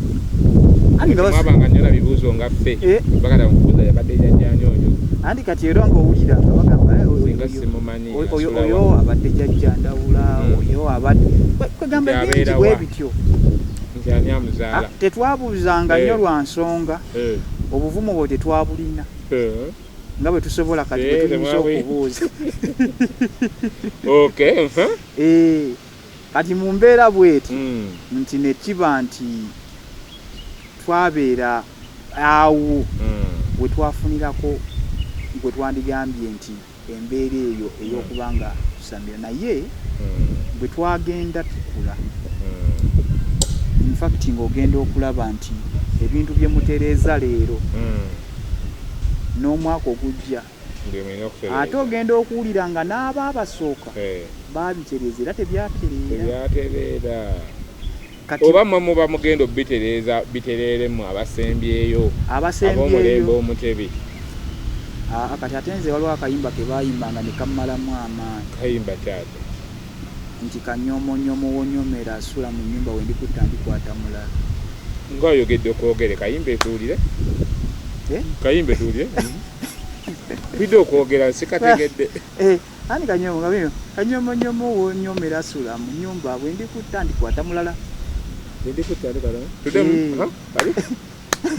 Anti nga Mwabanga nnyo na bibuuzo nga ffe. Eh. Bakata mukubuuza yabadde jjajjaani oyo. Anti kati era ng'owulira nga bagamba, eh, Singa simumanyi, oyo asula oyo wa? abadde jjajja Ndawula, oyo abadde kwegamba Nti bingi abeera bwe wa? bityo. Nti ani amuzaala? Ah, tetwabuuzanga nnyo lwa nsonga obuvumu bwe tetwabulina nga bwe tusobola kati bwe Eh, tuyinza okubuuza. Okay. Eh, kati mu mbeera bweti nti ne kiba nti twabeera awo we twafunirako gwe twandigambye nti embeera eyo ey'okuba nga tusamira, naye bwe twagenda tukula, infact ng'ogenda okulaba nti ebintu bye mutereeza leero, n'omwaka ogujja Nge mulina okutereeza. Ate ogenda okuwulira nga n'aba abasooka baabitereeza era tebyatereera. Tebyatereera. Kati Oba mmwe muba mugenda obitereeza bitereeremu abasembyeyo, ab'omulembe Abasembyeyo. omutebi. Aa, kati ate nze waliwo akayimba ke baayimbanga ne kammalamu amaanyi. Kayimba kyate? Nti kanyomonyoomo wonyomera asula mu nnyumba, wendikutta ndikwata mulala. Ng'oyogedde okwogere, kayimba etuwulire. Eh? Kayimba etuwulire, bidde okwogera sikategedde. Eh, ani kanyomo nga bino kanyomonyoomo wonyomera asula mu nnyumba, bwendikutta ndikwata mulala. Ndikutta ndikwata tuddemu. Eh. Aha, kali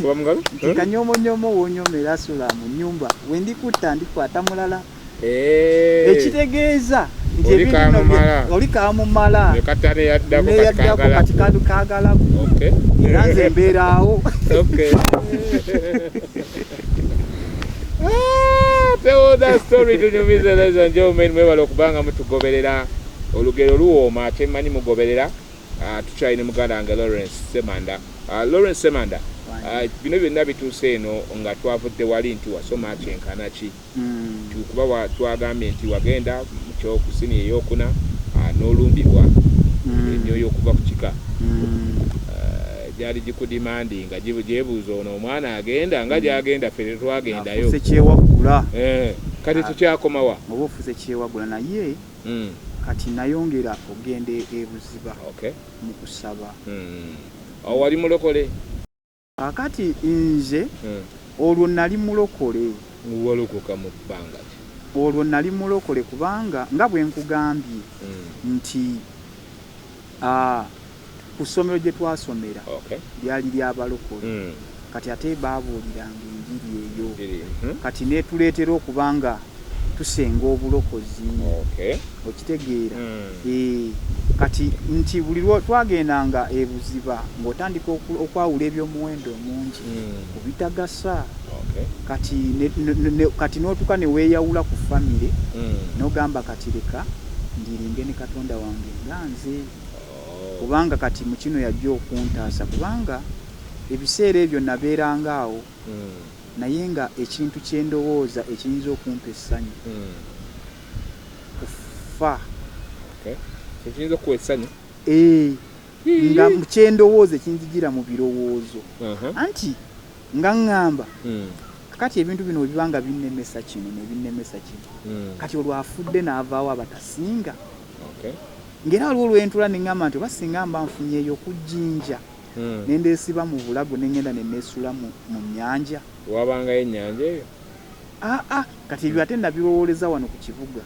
kuba mungalo. Nti kanyomonyoomo wonyomera asula mu nnyumba, wendikutta ndikwata mulala. Ekitegeeza nti Oli ebintu bino kamumala. oli kamumala. Nekatta neyaddako kati. Neyaddako. Kagala. Kati kagala. Era nze mbeeraawo. Okay. Ah, tell that story tunyumize. Ladies and gentlemen, mwebale okubanga mutugoberera, olugero luwooma kyemmanyi mugoberera. Ah, tukyalina muganda wange Lawrence Semanda. Ah, Lawrence Semanda, ah, bino byonna bituuse eno nga twavudde wali nti wasoma kyenkana ki? Kuba twagambye nti wagenda mu kyokusini eyokuna, ah, n'olumbibwa emyoyo okuva ku kika. Gyali gikudimandinga, gyebuuza ono omwana agenda nga gyagenda, ffe tetwagendayo. Afuuse kyewaggula. Eh, kati Ah. tukyakomawa? Oba ofuuse kyewaggula, naye kati nayongera okugenda ebuziba mu kusaba. Awo wali mulokole? Kakati nze olwo nali mulokole. Walokoka mu bbanga ki? Olwo nali mulokole kubanga nga bwe nkugambye nti ku ssomero gye twasomera lyali lyabalokole. Kati ate baabuuliranga enjiri eyo. Eri, Kati netuleetera okuba nga tusenga obulokozi. Okitegeera? Eh, kati nti buli lwo twagendanga ebuziba ng'otandika okwawula ebyomuwendo omungi ku bitagasa. Kati kati n'otuuka ne weeyawula ku famire, n'ogamba kati leka Ndiringe ne Katonda wange nga nze. Kubanga kati mu kino yajja okuntaasa, kubanga ebiseera ebyo nabeeranga awo, naye nga ekintu kye ndowooza ekiyinza okumpa essanyu kufa. Okay. Ekiyinza okukuwa essanyu? Ee, nga kye ndowooza ekinzijira mu birowoozo. Anti nga ŋŋamba, kakati ebintu bino bwe biba nga binnemesa kino ne binnemesa kino, kati olwo afudde n'avaawo abatasinga? Okay. Ng'era waliwo lwe ntuula ne ŋŋamba nti oba singa mba nfunyeeyo ku jjinja ne ndeesiba mu bulago ne ŋŋenda ne neesuula mu nnyanja. Wabangayo ennyanja eyo? Aa, kati ebyo ate nabirowooleza wano ku kibuga.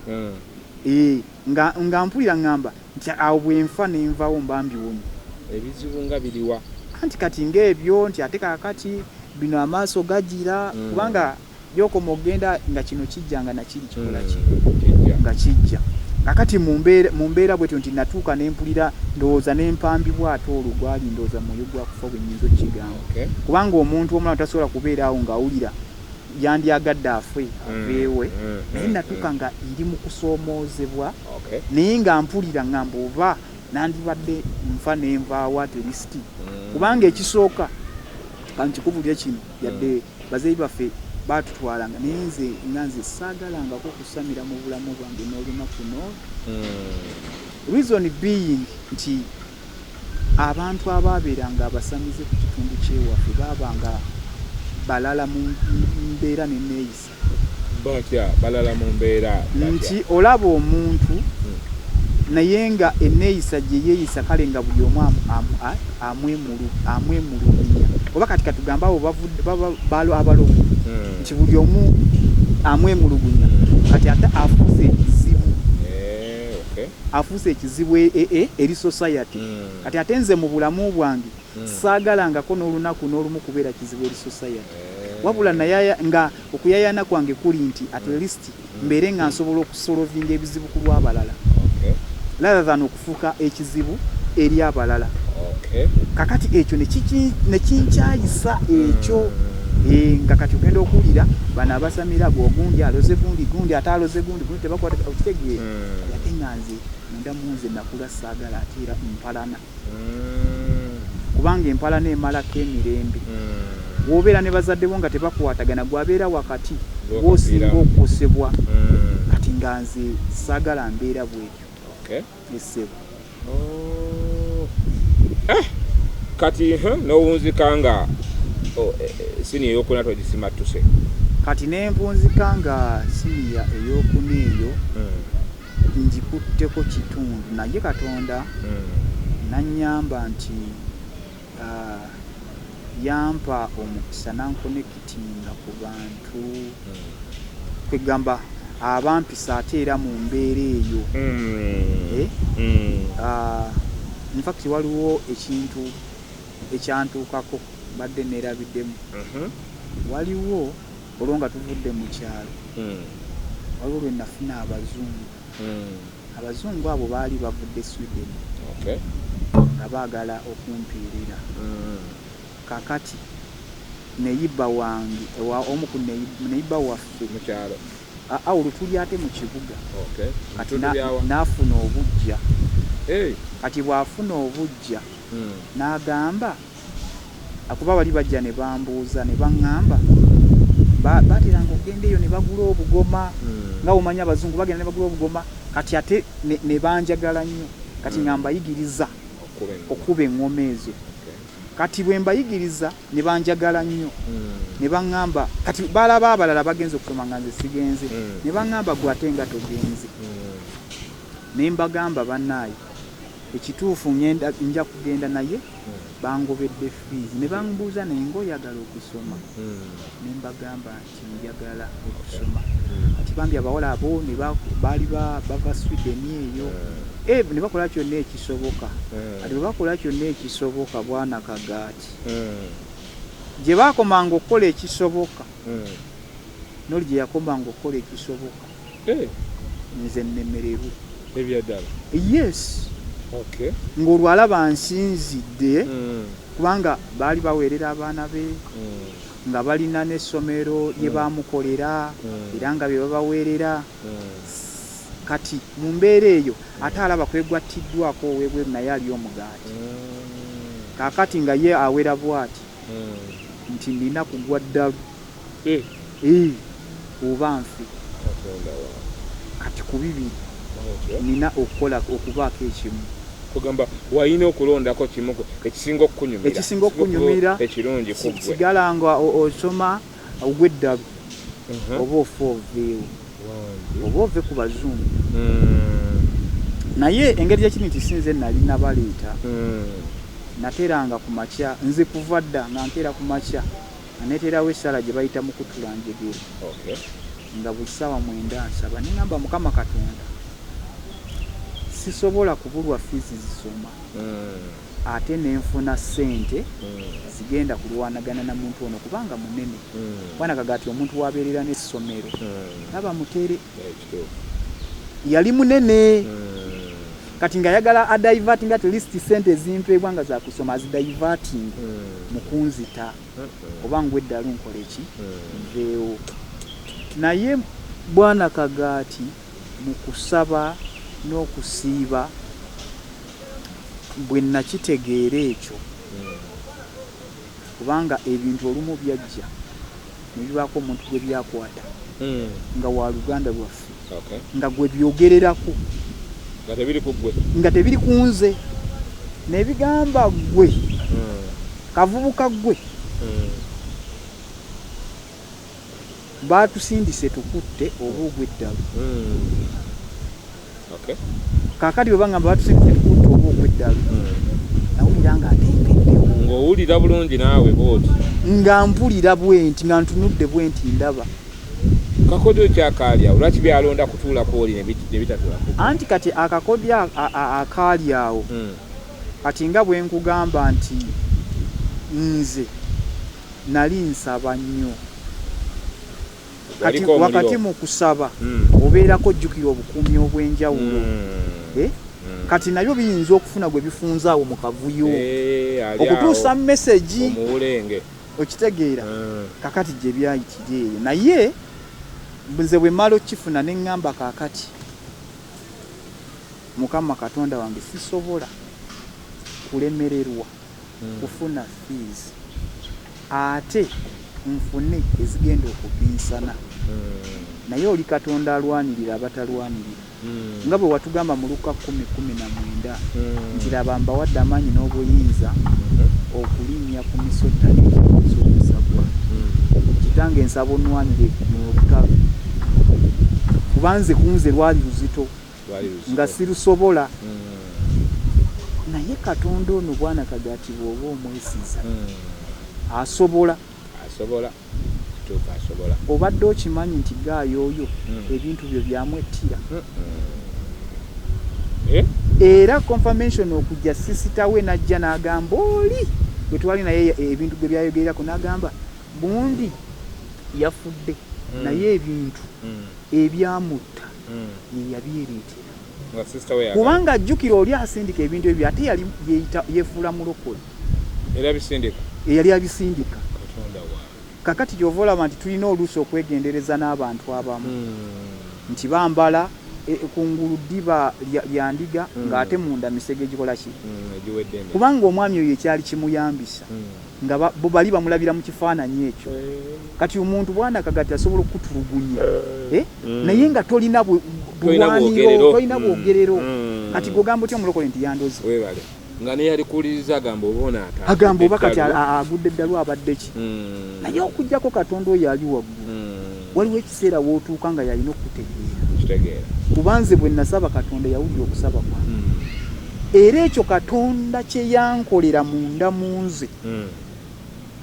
Ee, nga, nga mpulira ŋŋamba nti awo bwe nfa ne nvaawo mba mbiwonye. Ebizibu nga biriwa? Anti kati ng'ebyo nti ate kaakati bino amaaso gagira, kubanga gy'okoma okugenda nga kino kijja nga nakiri kikola ki? Nga kijja. Kaakati mu mbeera, mu mbeera bw'etyo nti natuuka ne mpulira ndowooza ne mpambibwa ate olwo gwali ndowooza mwoyo gwa kufa bwe nnyinza okukigamba. Kubanga omuntu omulamu tasobola kubeera awo ng'awulira yandyagadde afe aveewe, naye natuuka nga ndi mu kusoomoozebwa, naye nga mpulira ŋŋamba oba nandibadde nfa ne nvaawo at least. Kubanga ekisooka, ka nkikubulire kino, yadde bazeeyi baffe baatutwalanga, naye nze nga nze saagalangako kusamira mu bulamu bwange n'olunaku n'olu. Reason being nti abantu abaabeeranga abasamize ku kitundu ky'ewaffe baabanga balala mu mbeera n'enneeyisa. Batya balala mu mbeera batya? Nti olaba omuntu naye nga enneeyisa gye yeeyisa kale nga buli omu amwemulugunya, oba kati katugambe abo bava abalogo, nti buli omu amwemulugunya, kati ate afuuse ekizibu, afuuse ekizibu eri society. Kati ate nze mu bulamu bwange saagalangako n'olunaku n'olumu kubeera kizibu eri society, wabula naye nga okuyayaana kwange kuli nti at least mbeere nga nsobola okusolvinga ebizibu ku lw'abalala rather than okufuuka ekizibu eri abalala. Kakati ekyo ne kinkyayisa ekyo, nga kati ogenda okuwulira bano abasamira gundi aloze gundi, gundi ate aloze gundi, gundi tebakwata, okitegeera? Ate nga nze munda mu nze nakula saagala ate era mpalana, kubanga empalana emalako emirembe. Bw'obeera ne bazadde bo nga tebakwatagana, gwabeera wakati gw'osinga okukosebwa. Kati nga nze saagala mbeera bwetyo, essebo. Kati n'owunzika nga siniya eyokuna togisimattuse? Kati nenvunzika nga siniya eyokuna eyo ngikutteko kitundu, naye Katonda nannyamba nti yampa omukisa nanconnectinga ku bantu, kwegamba abampisa ate era mu mbeera eyo. In fact waliwo ekintu ekyantuukako mbadde neerabiddemu. Waliwo olwo nga tuvudde mu kyalo, waliwo lwe nafuna abazungu. Abazungu abo baali bavudde Sweden nga baagala okumpeerera. Kakati neighbour wange, omu ku neighbour waffe mu kyalo? Olwo tuli ate mu kibuga. Kati n'afuna obujja. Kati bw'afuna obujja n'agamba, akuba bali bajja ne bambuuza ne baŋŋamba baateranga okugenda eyo ne bagula obugoma, nga bw'omanyi abazungu bagenda ne bagula obugoma. Kati ate ne banjagala nnyo, kati nga mbayigiriza okuba eŋŋoma ezo. Kati bwe mbayigiriza ne banjagala nnyo, ne baŋŋamba kati balaba abalala bagenze okusoma nga nze sigenze, ne baŋŋamba gwe ate nga togenze. Ne mbagamba bannaaye ekituufu nja kugenda, naye bangobedde fees. Ne bambuuza naye ng'oyagala okusoma? Ne mbagamba nti njagala okusoma. Kati bambi abawala abo ne baali bava Sweden eyo, ne bakola kyonna ekisoboka. Kati bwe bakola kyonna ekisoboka, bwana Kagaati, gye baakomanga okukola ekisoboka, n'oli gye yakomanga okukola ekisoboka, nze nnemererwe. Ebyaddala? Yes. Ng'olwo alaba nsinzidde, kubanga baali baweerera abaana be, nga balina n'essomero lye baamukolera, era nga bye babaweerera. Kati mu mbeera eyo ate alaba kwegwattiddwako ow'ebweru naye ali omugaati. Kaakati nga ye awera bw'ati nti nina kugwa ddalu eh, oba nfe. Kati ku bibiri nina okukola okubaako ekimu. Kugamba walina okulondako kimu ekisinga okukunyumira. Ekisinga okukunyumira ekirungi ku ggwe. Sigala nga osoma ogwa eddalu oba ofe oveewo oba ove ku bazungu. Naye engeri gyekiri nti si nze nali nabaleeta, nateranga ku makya, nze kuva dda nga nkeera ku makya nga neteerawo essaala gye bayita mukutula njegere. Nga buli ssaawa 9 nsaba ne ŋŋamba Mukama Katonda sisobola kubulwa fiizi zisoma ate ne nfuna ssente zigenda kulwanagana na muntu ono kubanga munene. Bwana Kagaati omuntu w'abeerera n'essomero taba mutere. Yali munene. Kati ng'ayagala adiverting at least ssente ezimpeebwa nga za kusoma azidiverting mu kunzita oba ngwe eddalu nkole ki nveewo. Naye Bwana Kagaati mu kusaba n'okusiiba bwe nakitegeera ekyo kubanga ebintu olumu byajja ne bibaako omuntu gwe byakwata nga wa luganda lwaffe nga gwe byogererako nga tebiri ku ggwe, nga tebiri ku nze, ne bigamba ggwe kavubuka ggwe baatusindise tukutte oba ogwa eddalu. Kaakati bwe bangamba batusindise tukutte oba ogwa eddalu, nawulira nga ate mpeddewo. Ng'owulira bulungi naawe bw'oti. Nga mpulira bwenti, nga ntunudde bwenti ndaba. Kakodyo ki akaali awo? Lwaki byalonda kutuula kw'oli ne bitatuula ku ggwe? Anti kati akakodyo akaali awo, kati nga bwe nkugamba nti nze nali nsaba nnyo. Kati wakati mu kusaba obeerako ojjukira obukuumi obw'enjawulo. Kati nabyo biyinza okufuna gwe bifunza awo mu kavuyo. Okutuusa message. Omuwulenge. Okitegeera? Kakati gye byayitira eyo. Naye nze bwe mmala okukifuna ne ŋŋamba kaakati Mukama Katonda wange sisobola kulemererwa kufuna fees ate nfune ezigenda okubinsana. Naye oli Katonda alwanirira abatalwanirira. Nga bwe watugamba mu Lukka 10:19 nti laba mbawadde amaanyi n'obuyinza okulinnya ku misota n'ennyonyi z'omusagwa. Kitange nsaba onnwanire luno olutalo kuba nze ku nze lwali luzito nga sirusobola. Naye Katonda ono Bwana Kagaati bw'oba omwesiza asobola. Asobola. Kituufu asobola. Obadde okimanyi nti guy oyo ebintu byo byamwettira? Era confirmation okujja sister we n'ajja n'agamba oli gwe twali naye ebintu gwe byayogererako n'agamba gundi yafudde naye ebintu ebyamutta ye yabyereetera. Kubanga jjukira oli asindika ebintu ebyo ate yali yeefuula mulokole. Era abisindika? Eyali abisindika. Katonda wange. Kakati kyova olaba nti tulina oluusi okwegendereza n'abantu abamu nti bambala kungulu ddiba lya ndiga ng'ate munda misege egikola ki? Kubanga omwami oyo ekyali kimuyambisa nga bo bali bamulabira mu kifaananyi ekyo. Kati omuntu Bwana Kagati asobola okukutulugunya naye nga tolina bulwaniro, tolina bwogerero. Kati gwe ogamba otya omulokole nti yandoze? Webale. Nga neyalikuwuliriza agamba oba ono atambudde Agamba oba kati agudde eddalu abadde ki? Naye okuggyako Katonda oyo ali waggulu, waliwo ekiseera w'otuuka nga y'alina okukutegeera. Nkitegeera. Kuba nze bwe nasaba Katonda yawulira okusaba kwange. Era ekyo Katonda kye yankolera munda mu nze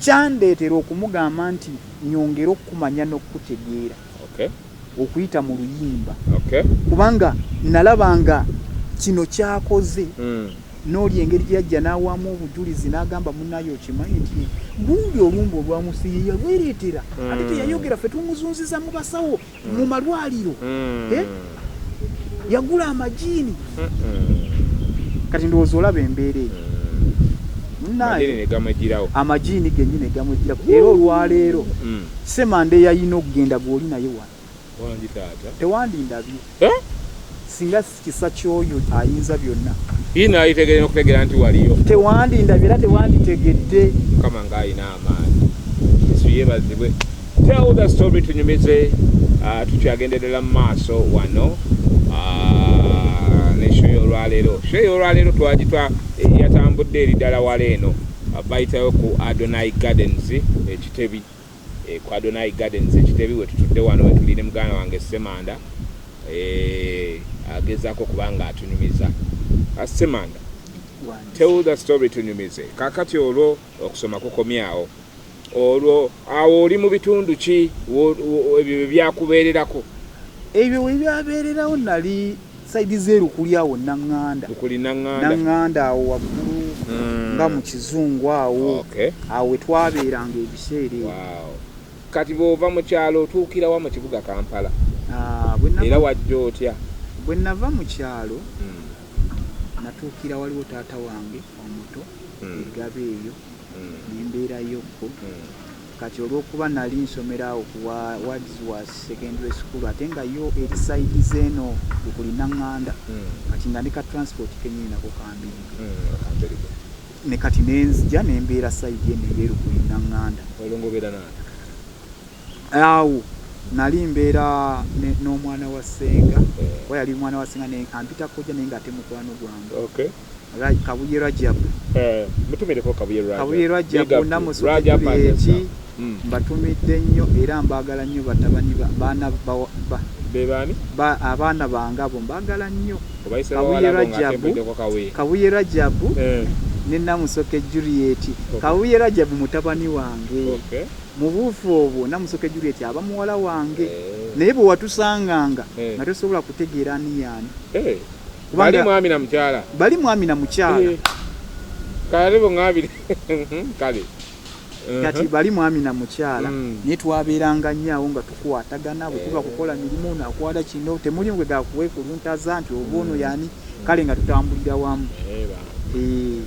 kyandeetera okumugamba nti nyongere okukumanya n'okukutegeera okuyita mu luyimba. Kubanga nalaba nga kino ky'akoze n'oli engeri gye yajja n'awaamu obujulizi n'agamba munnaye okimanyi nti gundi olumbe olwamusse ye yalwereetera ate teyayogera ffe tumuzunziza mu basawo mu malwaliro yagula amajiini. Kati ndowooza olaba embeera eyo. Munnaaye amajiini gennyini gamwejjirako era olwaleero Ssemanda eyalina okugenda gw'oli naye wano. Wangi taata. Tewandindabye. Eh? Singa si kisa ky'oyo ayinza byonna. Ye naalitegeera n'okutegeera nti waliyo. Tewandindabye era tewanditegedde. Mukama ng'alina amaanyi. Yesu yeebazibwe. Tell the story tunyumize uh, tukyagenda ddala mu maaso wano uh, ne show y'olwaleero. Show y'olwaleero twagitwa eh, yatambudde eri ddala wala eno uh, bayitayo ku Adonai Gardens ekitebi eh, ku Adonai Gardens ekitebi we tutudde wano we tuli ne muganda wange Ssemanda. Eh, agezaako okuba nga atunyumiza. Ah, Ssemanda, tell the story tunyumize. Kakati olwo okusoma kukomyawo olwo awo oli mu bitundu ki ebyo bye byakubeererako? Ebyo we byabeererawo nali sayidi z'erukuli awo Naŋŋanda. Lukuli Naŋŋanda. Naŋŋanda awo waggulu mm. nga mu kizungu awo. Okay. Awo we twabeeranga ebiseera ebyo. Wow. Kati bw'ova mu kyalo otuukira wa mu kibuga Kampala? Ah, Era wajja otya? Bwe nava mu kyalo hmm. natuukira waliwo taata wange omuto hmm. eggaba eyo hmm. ne mbeerayokko. Kati olw'okuba nali nsomera awo ku Wordsworth Secondary School ate nga yo eri sayidi z'eno Lukuli Naŋŋanda, kati nga ne ka transport kennyini nako kambirige. Ne kati ne nzija ne mbeera sayidi eno ey'e Lukuli Naŋŋanda. Olwo ng'obeera n'ani? Awo nali mbeera n'omwana wa ssenga, eh. kuba yali mwana wa ssenga naye ampita kojja naye ng'ate mukwano gwange. Okay. Kabuye Rajab. Eh, mutumireko Kabuye Rajab. Kabuye Rajab Namusoke Juliet. Mm. Mbatumidde nnyo era mbaagala nnyo batabani baana ba Bebaani? Ba abaana bange abo mbaagala nnyo. Obayise Kabuye bawala bo ng'ate Rajabu, mpuliddeko Kabuye. Kabuye Rajabu Eh. ne Namusoke Juliet. Okay. Kabuye Rajabu mutabani wange. Okay. Mu buufu obwo Namusoke Juliet aba muwala wange. Eh. Naye bwe watusanganga Eh. nga tosobola kutegeera ani y'ani. Eh. Kubanga Bali mwami na mukyala. Bali mwami na mukyala. Eh. Kale bo ng'abiri. Kale. Kati bali mwami na mukyala mm. naye twabeeranga nnyo awo nga tukwatagana bwe tuba eh. kukola mirimu ono akwata kino temuli gwe gakuwekuluntaza nti oba ono mm. yani kale nga tutambulira wamu eh, eh.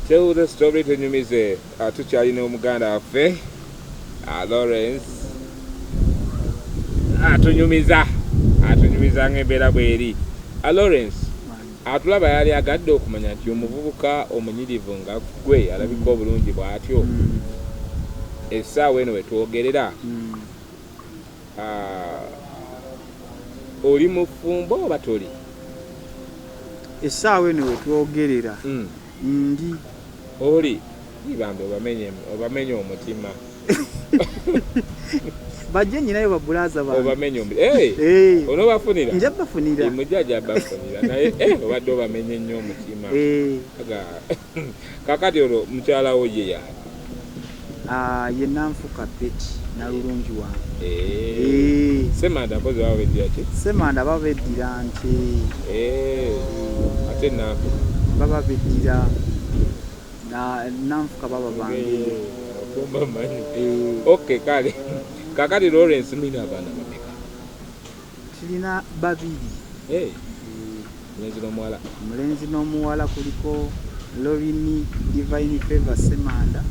Tell the story tunyumize ah, tukyalina omuganda waffe ah, Lawrence atunyumiza atunyumiza ngaembeera bweri ah, Lawrence Atulaba yalyagadde okumanya nti omuvubuka omunyirivu nga ggwe alabika obulungi bw'atyo, essaawa eno we twogerera, oli mufumbo oba toli? Essaawa eno we twogerera ndi. Oli? Yii bambi obamenye omutima. Bajje nyinayo babulaaza bange. Obamenye omu eh hey, onobafunira? Nja bafunira. Eh, mujja ajja bafunira naye eh obadde obamenye nnyo omutima. Eh. Aga kakati olwo mukyala wo ye yaani? Ah, ye Nanfuka Betty Nalulungi wange. Eh. Eh. Ssemanda mpozi baba beddira ki? Ssemanda baba beddira nte. Eh. Ate Nanfuka? Baba beddira Nanfuka baba bangeye. Eh. Okay, kale. Kakati Lawrence mulina abaana bameka? Tulina babiri. Hey. Eh. Omulenzi n'omuwala. Omulenzi n'omuwala kuliko Lorini Divine Favor Ssemanda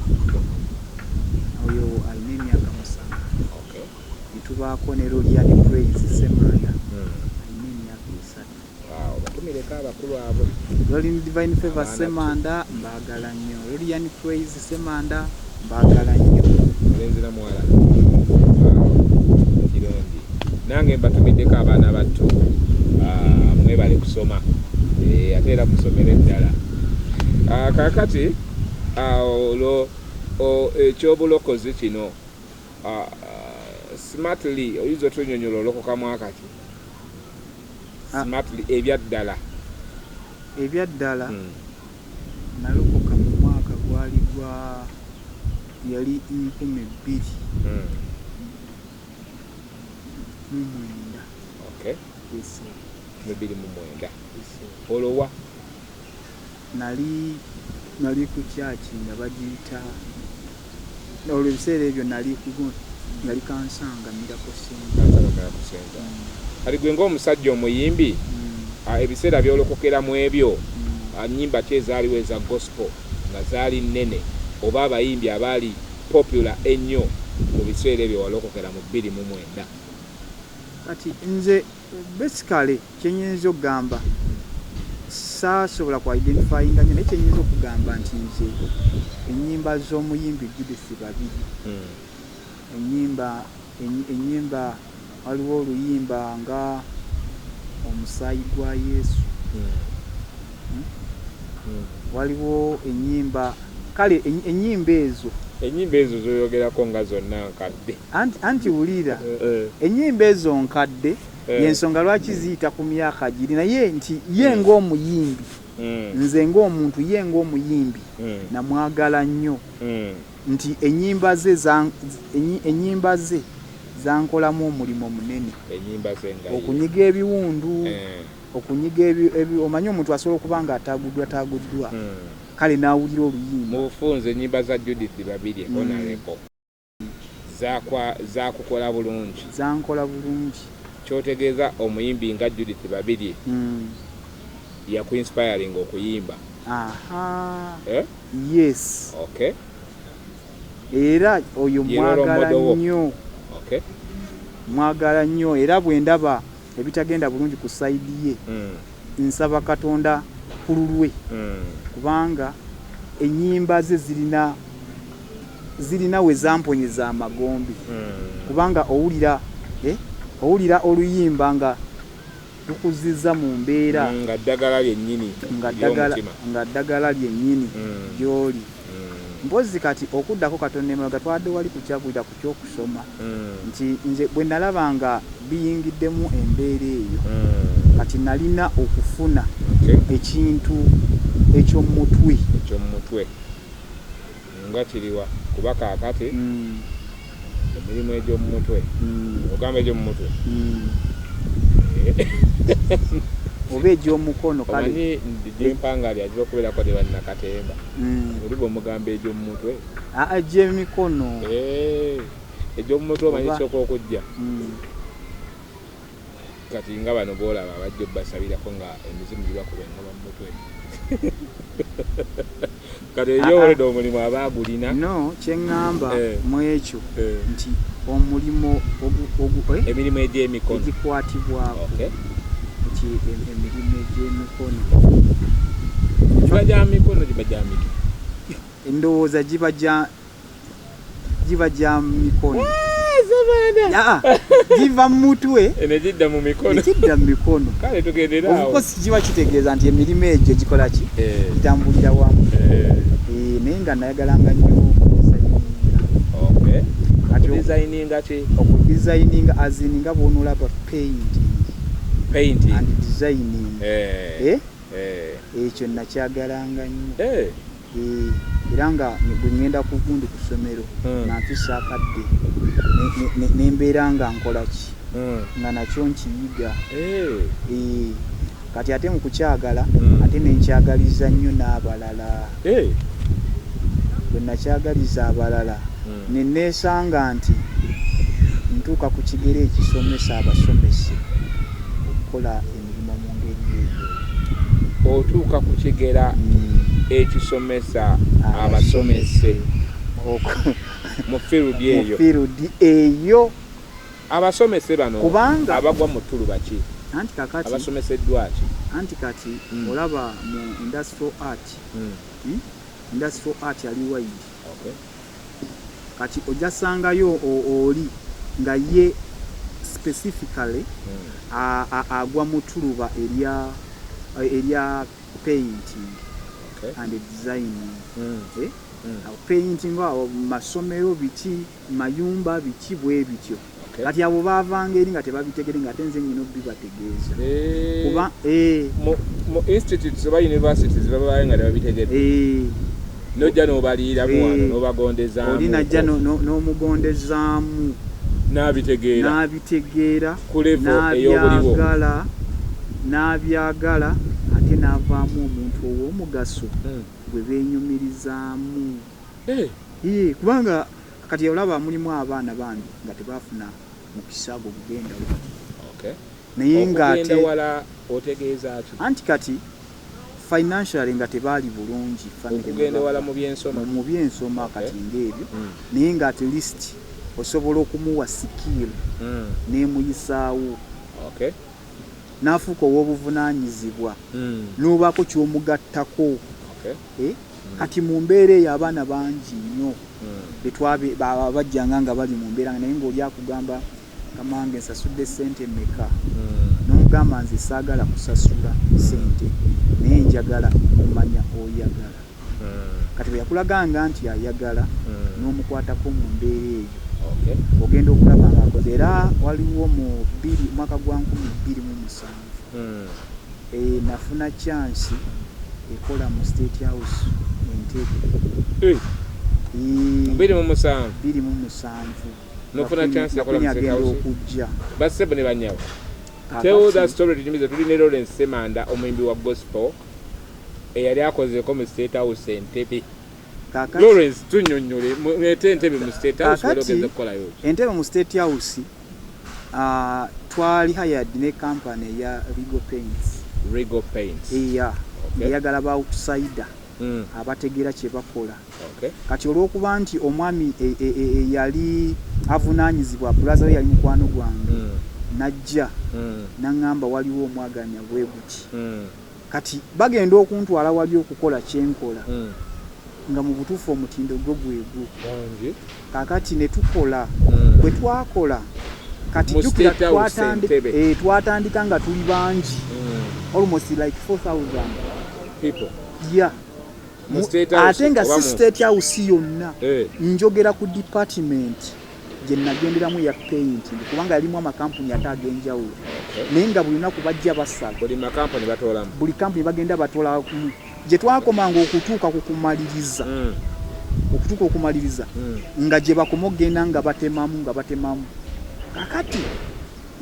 oyo alina emyaka 7. Okay. Netubaako ne Lorian Praise Ssemanda alina emyaka 3. Wow, batumireko abakulu abo. Lolin Divine Favor Ssemanda mbaagala nnyo. Lolian Praise Ssemanda mbaagala nnyo. Mulenzi na muwala. Wow, kirungi. Nange mbatumiddeko abaana battu. Ah, mwebale kusoma. Eh, ate era musomere ddala. Ah, kaakati ah, olwo ekyobulokozi kino smartly oyinza otunyonyola olokoka mwaka ki? Ah. Smartly ebyaddala. Ebyaddala nalokoka mu mwaka gwali gwa yali 2009. Okay. Yes. Mu 2009. Olwo wa? Nali ku kyaki nga bagiyita olwo ebiseera ebyo nali ku yali Kansanga Miracle Center. Kansanga Miracle Center. Kati gwe ng'omusajja omuyimbi ebiseera by'olokokera mu ebyo nnyimba ki ezaaliwo eza gospel nga zaali nnene oba abayimbi abaali popular ennyo mu biseera ebyo walokokera mu 2009? Kati nze basically kyenyinza okugamba, saasobola ku identifyinga nnyo, naye kyenyinza okugamba nti nze ennyimba z'omuyimbi Judith Babirye, ennyimba, waliwo oluyimba nga Omusaayi gwa Yesu, waliwo ennyimba, kale ennyimba ezo. Ennyimba ezo zoyogerako nga zonna nkadde. Anti wulira, ennyimba ezo nkadde, yensonga lwaki ziyita ku myaka giri, naye nti ye ng'omuyimbi, nze ng'omuntu, ye ng'omuyimbi namwagala nnyo, nti ennyimba ze zankolamu omulimu munene. Ennyimba ze nga ye. Okunyiga ebiwundu, okunyiga omanyi omuntu asobola okuba nga ataguddwa taguddwa, kale n'awulira oluyimba. Mu bufunze, ennyimba za Judith Babirye, Honorable, zakukola bulungi? Zankola bulungi. Kyotegeeza omuyimbi nga Judith Babirye yakuinspiring okuyimba? Aha. Eh? Yes. Era oyo Ye role mwagala model wo. nnyo. Mwagala nnyo, era bwe ndaba ebitagenda bulungi ku side ye, nsaba Katonda ku lulwe, kubanga ennyimba ze zirina we zamponyeza amagombe, kubanga owulira oluyimba nga lukuziza mu mbeera. Nga ddagala lyennyini Nga ddagala, ery'omutima. Nga ddagala lyennyini gy'oli. Mpozi kati okuddako katono emabega, twadde wali kukyagulira ku kyokusoma, nti nze bwe nalaba nga biyingiddemu embeera eyo, kati nalina okufuna ekintu eky'omutwe. Ekyomumutwe nga kiriwa? Kuba kaakati emirimu egy'omumutwe, ogamba egy'omumutwe? Oba egy'omukono, kale. Omanyi gyempangali ajja okubeerako ne bannakatemba, oli bwomugamba egy'omumutwe. Aa, egy'emikono. Eh, egy'omumutwe omanyi kisooka okujja, kati nga bano boolaba abajja obbasabirako nga emizimu gibakuba engoma mu mutwe, kati ebyowoleda omulimu aba agulina. No, kyeŋŋamba mu ekyo nti omulimu Emirimu egy'emikono. Egikwatibwako, nti emirimu egy'emikono. Giba gya mikono, giba gya mitwe? Endowooza giba gya mikono. Aa, giva mu mutwe. Ne gidda mu mikono. Nekidda mu mikono. Kale tugendere awo. Of course kiba kitegeeza nti emirimu egyo gikola ki? Gitambulira wamu. Naye nga nayagalanga nnyo okudesigninga. Kati Okudesigninga ki? Okudesigninga as in nga bw'onoolaba painting Painting. and designing. Eh? Ekyo nakyagalanga nnyo. Era nga bwe ŋŋenda ku gundi ku ssomero, nga nfisa akadde ne mbeera nga nkola ki, nga nakyo nkiyiga. Kati ate mu kukyagala, ate nenkyagaliza nnyo n'abalala. Bwe nakyagaliza abalala, ne neesanga nti ntuuka ku kigere ekisomesa abasomese okukola emirimu mu ngeri eyo. Otuuka ku kigera ekisomesa abasomese mu field Mu eyo? field eyo. Abasomese bano Kubanga abagwa mu ttuluba ki? Anti kakati Abasomeseddwa ki? Anti kati olaba mu industrial art, Industrial art ali wide. Kati ojja sangayo oli nga ye specifically agwa mu ttuluba erya painting and designing. Eh? Awo painting awo masomero biki, mayumba biki, bwe bityo. Kati abo baavanga eri nga tebabitegere, nga ate nze nyina obibategeeza, kuba Mu institutes oba universities babayo nga tebabitegedde, nojja n'obaliiramu wano, n'obagondezaamu. Oli najja n'omugondezaamu. N'abitegeera. N'abitegeera. Ku level ey'obuliwo. N'abyagala, ate n'avaamu omuntu ow'omugaso gwe beenyumirizaamu. Kubanga kati olaba mulimu abaana bambi nga tebafuna mukisa gwo gugenda wala, naye Okugenda ng'ate wala otegeeza ki? Anti kati financially nga tebaali bulungi, family Okugenda mwe wala bava. Mu byensoma? Mu byensoma. Kati ng'ebyo, naye nga at least Osobola okumuwa skill n'emuyisaawo, n'afuuka ow'obuvunaanyizibwa, n'obaako ky'omugattako. Eh? Kati mu mbeera eyo abaana bangi nnyo betwabe bajjanga nga bali mu mbeera, naye ng'oli akugamba, "Kamange, nsasudde sente mmeka?" N'omugamba, "Nze saagala kusasula sente, naye njagala kumanya oyagala." Kati bwe yakulaganga nti ayagala, n'omukwatako mu mbeera eyo, ogenda okulaba ng'akoze. Era waliwo mu bbiri, mwaka gwa 2007, nafuna chance ekola mu State House Entebbe. 2007? 2007. Nofuna chance ekola mu Nga State agenda House? okujja. Bassebo ne banyabo, tell the story, tunyumize. Tuli ne Lawrence Semanda, omuyimbi wa gospel eyali akozeeko mu State House Entebbe. Kaakati Lawrence, tunnyonnyole, ete Entebbe mu State House wali Kaakati ogenze kukolayo ki? Entebbe mu State House, twali hired ne company eya Regal Paints. Regal Paints. Eya, ng'eyagala ba outsider abategeera kye bakola. Kati olw'okuba nti omwami yali avunaanyizibwa, brother we yali mukwano gwange, najja naŋŋamba waliwo omwaganya bwe guti. Kati bagenda okuntwala wali okukola kyenkola, nga mu butuufu omutindo gwo gwegwo. Wangi. Kakati ne tukola. Bwe twakola, kati Mu jjukira State House Entebbe. Twatandika nga tuli bangi, almost like 4000 people. Ya. Mu State House Ate nga oba si State House yonna, njogera ku department gye nagenderamu ya painting, kubanga yalimu amakampuni ate ag'enjawulo, naye nga buli lunaku bajja basala. Buli makampani batoolamu. Buli kampuni bagenda batolamu. Gye twakomanga okutuuka ku kumaliriza, okutuuka okumaliriza, nga gye bakoma okugenda nga batemamu, nga batemamu. Kakati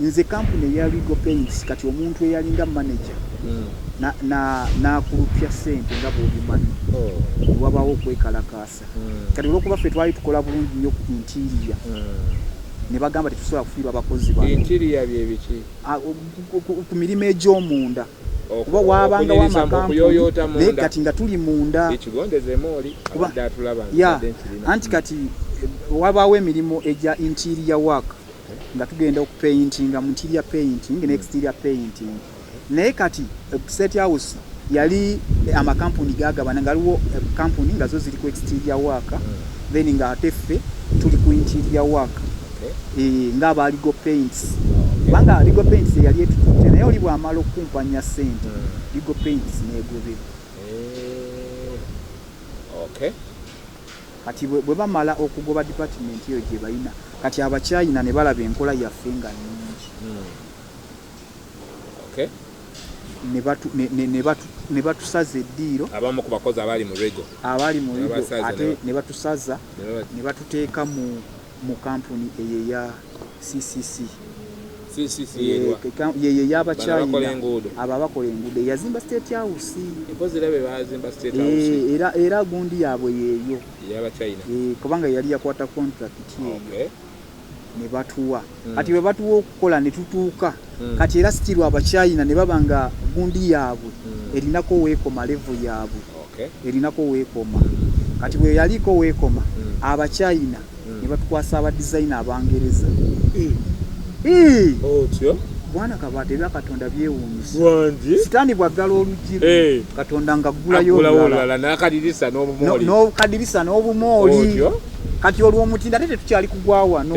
nze kampuni eya Regal Paints, kati omuntu eyalinga manager n'akulupya sente nga bw'obimanyi. Wabaawo okwekalakaasa. Kati olwokuba ffe twali tukola bulungi nnyo ku interior, ne bagamba tetusobola kufiirwa abakozi bano. Interior byebiki? Ah, ku mirimu egy'omunda, kuba wabangawo Okunyiriza, amakampuni okuyoyoota naye munda. Kati nga tuli munda. Ekigondeze mooli abadde atulaba Ya. nzadde nkirina. Anti kati wabaawo emirimu egya interior work, nga tugenda okupaintinga mu interior painting ne exterior painting. Naye kati State House yali amakampuni gagabana, nga aliwo kampuni nga zo ziri ku exterior work, then nga ate ffe tuli ku interior work. Ng'aba Regal Paints, kubanga Regal Paints eyali etututte, naye oli bw'amala okukumpanya ssente, Regal Paints n'egobebwa. Kati bwe bamala okugoba department eyo gye balina, kati Abachina ne balaba enkola yaffe nga nnungi, ne batusaza eddiiro. Abamu ku bakozi abali mu Regal. Abali mu Ne Regal, babasaza, ate ne batusaza, ne batuteeka mu kampuni eyo eya CCC. CCC yerwa? Yeyo Bano ey'Abachina. abakola enguudo. Abo abakola enguudo, eyazimba State House. Empozi era be bazimba State House? Era gundi yaabwe yeeyo. Ey'Abachina. Kubanga yali yakwata contract eyo, ne batuwa. Kati bwe batuwa okukola ne tutuuka, kati era still Abachina ne baba nga gundi yaabwe erinako weekoma, level yaabwe erinako weekoma. Kati bwe yaliko weekoma, Abachina ne batukwasa abadesigner Abangereza. Otyo. Bwana Kabaata, ebya Katonda byewuunyisa. Wangi. Sitaani bw'aggala oluggi luno, Katonda ng'aggulayo Aggulawo olulala. olulala n'akadirisa n'obumooli. N'okadirisa n'obumooli. Otyo. Kati olw'omutindo ate tetukyali kugwa wano,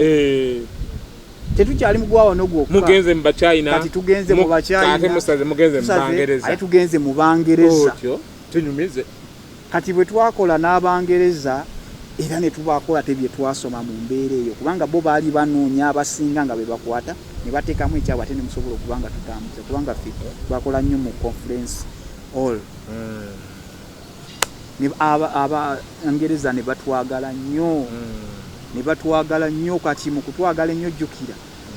tetukyali mugwa wano gwokka. Mugenze mu Bachina. Kati tugenze mu Bachina. Ate musaze, mugenze mu Tusaze, Bangereza. ate tugenze mu Bangereza. Otyo, tunyumize. Kati bwe twakola n'Abangereza, era ne tubakola te bye twasoma mu mbeera eyo, kubanga bo baali banoonya abasinga nga be bakwata ne bateekamu ekyabwe, ate ne musobola okuba nga tutambuza, kubanga ffe twakola nnyo mu conference hall. Ne Abangereza ne batwagala nnyo, ne batwagala nnyo. Kati mu kutwagala ennyo, jjukira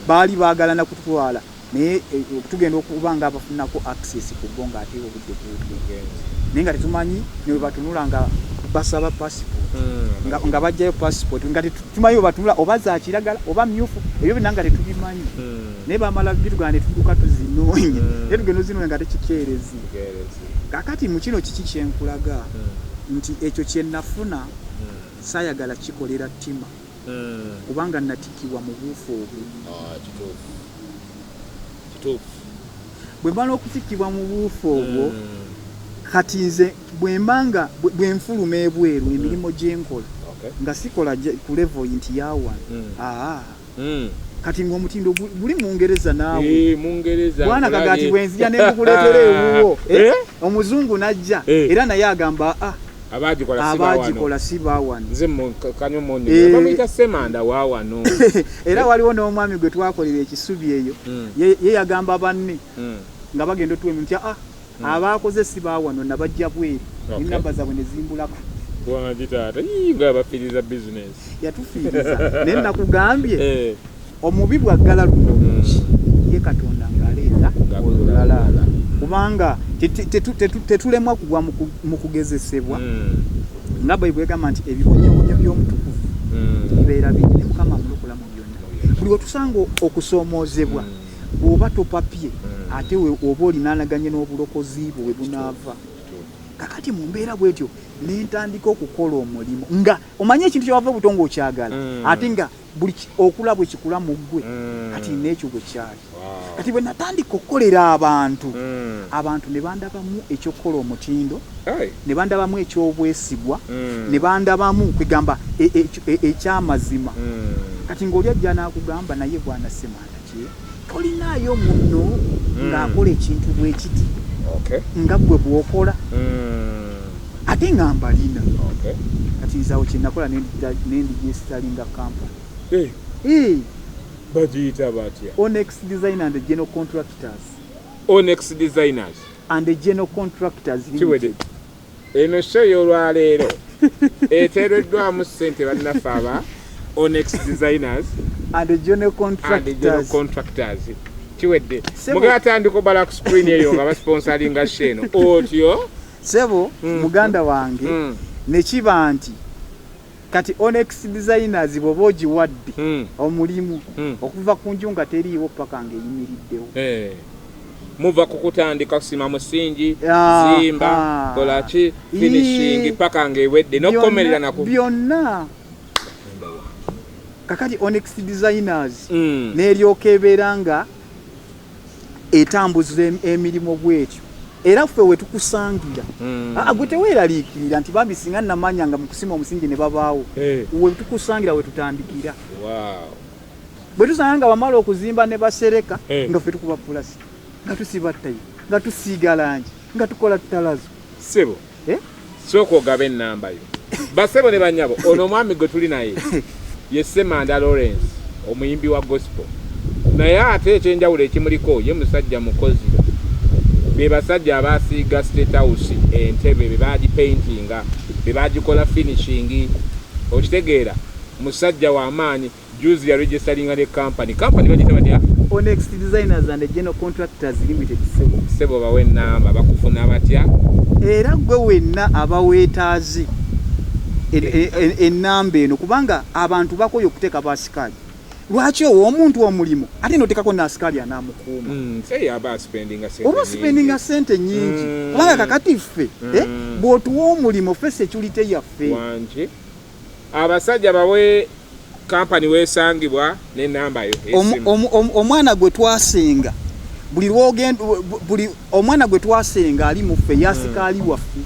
baali baagala na kututwala, naye tugenda okuba nga abafunako access ku bo ng'ate obudde buwedde, naye nga tetumanyi. Ne bwe batunula nga basaba passport, nga bajjayo passport nga tetumanyi bwe batunula oba za kiragala oba myufu, ebyo byonna nga tetubimanyi. Naye bamala bitugana ne tudduka tuzinoonye, naye tugenda ozinoonya nga tekikeerezi. Kakati mu kino kiki kyenkulaga? Nti ekyo kye nafuna saayagala kikolera ttima. Kubanga natikkibwa mu buufu obwo. Ah, kituufu kituufu. Bwe mala okutikkibwa mu buufu obwo, kati nze bwe mba nga bwe nfuluma ebweru, emirimu gye nkola nga sikola ku level nti yawano. Aa, kati ng'omutindo guli Mungereza naawe. Eh, Mungereza. Bwana nkulabye. Kagaati, bwenzija nengukuleetera ewuwo, Eh? omuzungu najja, era naye agamba, "Ah, Abagikola si bawano." Abagikola si bawano. Nze kanyomoni bamuyita Semanda wa wano. Era waliwo n'omwami gwe twakolera ekisubi eyo, ye yagamba banne nga bagenda otuwa nti, "Ah, abakoze si bawano, nabajja bweru." Enamba zaabwe ne zimbulako. Wangi taata. Ii, nga bafiiriza business. Yatufiiriza, naye nakugambye, omubi bw'aggala luno oluggi, ye Katonda ng'aleeta olulala, kubanga tetulemwa kugwa mu kugezesebwa, nga Bayibuli egamba nti ebibonyobonyo by'omutukuvu bibeera bingi, ne Mukama amulokola mu byonna. Buli wetusanga okusoomoozebwa, bw'oba topapye, ate oba olinaanaganye n'obulokozi bwe we bunaava. Kakati mu mbeera bwetyo nentandika okukola omulimu, nga omanye ekintu kyewava obuto ng'okyagala, ate nga buli okula bwe kikula mu ggwe. Kati n'ekyo bwe kyali. Kati bwe natandika okukolera abantu, abantu ne bandabamu ekyokukola omutindo, ne bandabamu ekyobwesigwa, ne bandabamu kwegamba ekyamazima. Kati ng'oli ajja n'akugamba, "Naye bwana Semanda, ki tolinaayo munno ng'akola ekintu bwe kiti nga ggwe bw'okola?" Ate nga mbalina. Kati nze awo kyenakola, nendiregisteringa company. Eh, bagiyita batya? Onyx Design and General Contractors. Onyx Designers and General Contractors. Kiwedde. Limited. Eno show y'olwaleero eteereddwamu ssente bannaffe aba Onyx Designers and General and General Contractors. Contractors. Kiwedde. Sebo. Mugala tandika obala ku screen eyo nga basponsoringa show eno otyo. Sebo, muganda wange, nekiba nti kati Onyx Designers bw'oba ogiwadde omulimu, okuva ku nju nga teriiwo paka ng'eyimiriddewo. Eh. Muva ku kutandika kusima musingi, zimba, kolaki, finishing, paka ng'ewedde n'okukomerera nako. Byonna. Kakati Onyx Designers n'eryoka ebeera nga etambuza emirimu bwetyo, era ffe we tukusangira. Ah, gwe teweeraliikirira nti bambi singa namanya nga mu kusima omusingi ne babaawo. We tukusangira, we tutandikira. Bwe tusanga nga bamala okuzimba ne basereka, nga ffe tukuba pulasita, nga tusiba tayiro, nga tusiiga langi, nga tukola terrazzo. Sebo, Eh? sooka ogabe ennamba yo. Basebo ne banyabo, ono omwami gwe tuli naye ye Semanda Lawrence, omuyimbi wa gospel, naye ate ekyenjawulo ekimuliko, ye musajja mukozi. Be basajja abasiiga State House entebe, be bagipaintinga, be bagikola finishing. Okitegeera? Musajja w'amaanyi. Juzi yaregisteringa ne company. Company bagiyita batya? Onyx Designers and General Contractors Limited, sebo. Sebo, bawe enamba, bakufuna batya? Era gwe wenna abaweetaazi ennamba eno, kubanga abantu bakoye okuteeka basikaali. Lwaki owa omuntu omulimu ate noteekako n'asikaali anaamukuuma? Say aba aspendinga sente Oba nyingi. spendinga sente nyingi. Kubanga kakati ffe, bw'otuwa omulimu, ffe security yaffe. Wangi. Abasajja, bawe kampani wesangibwa n'enamba yo ey'essimu. Omwana gwe twasenga, buli lwogenda, buli omwana gwe twasenga ali muffe, yasikaali waffe.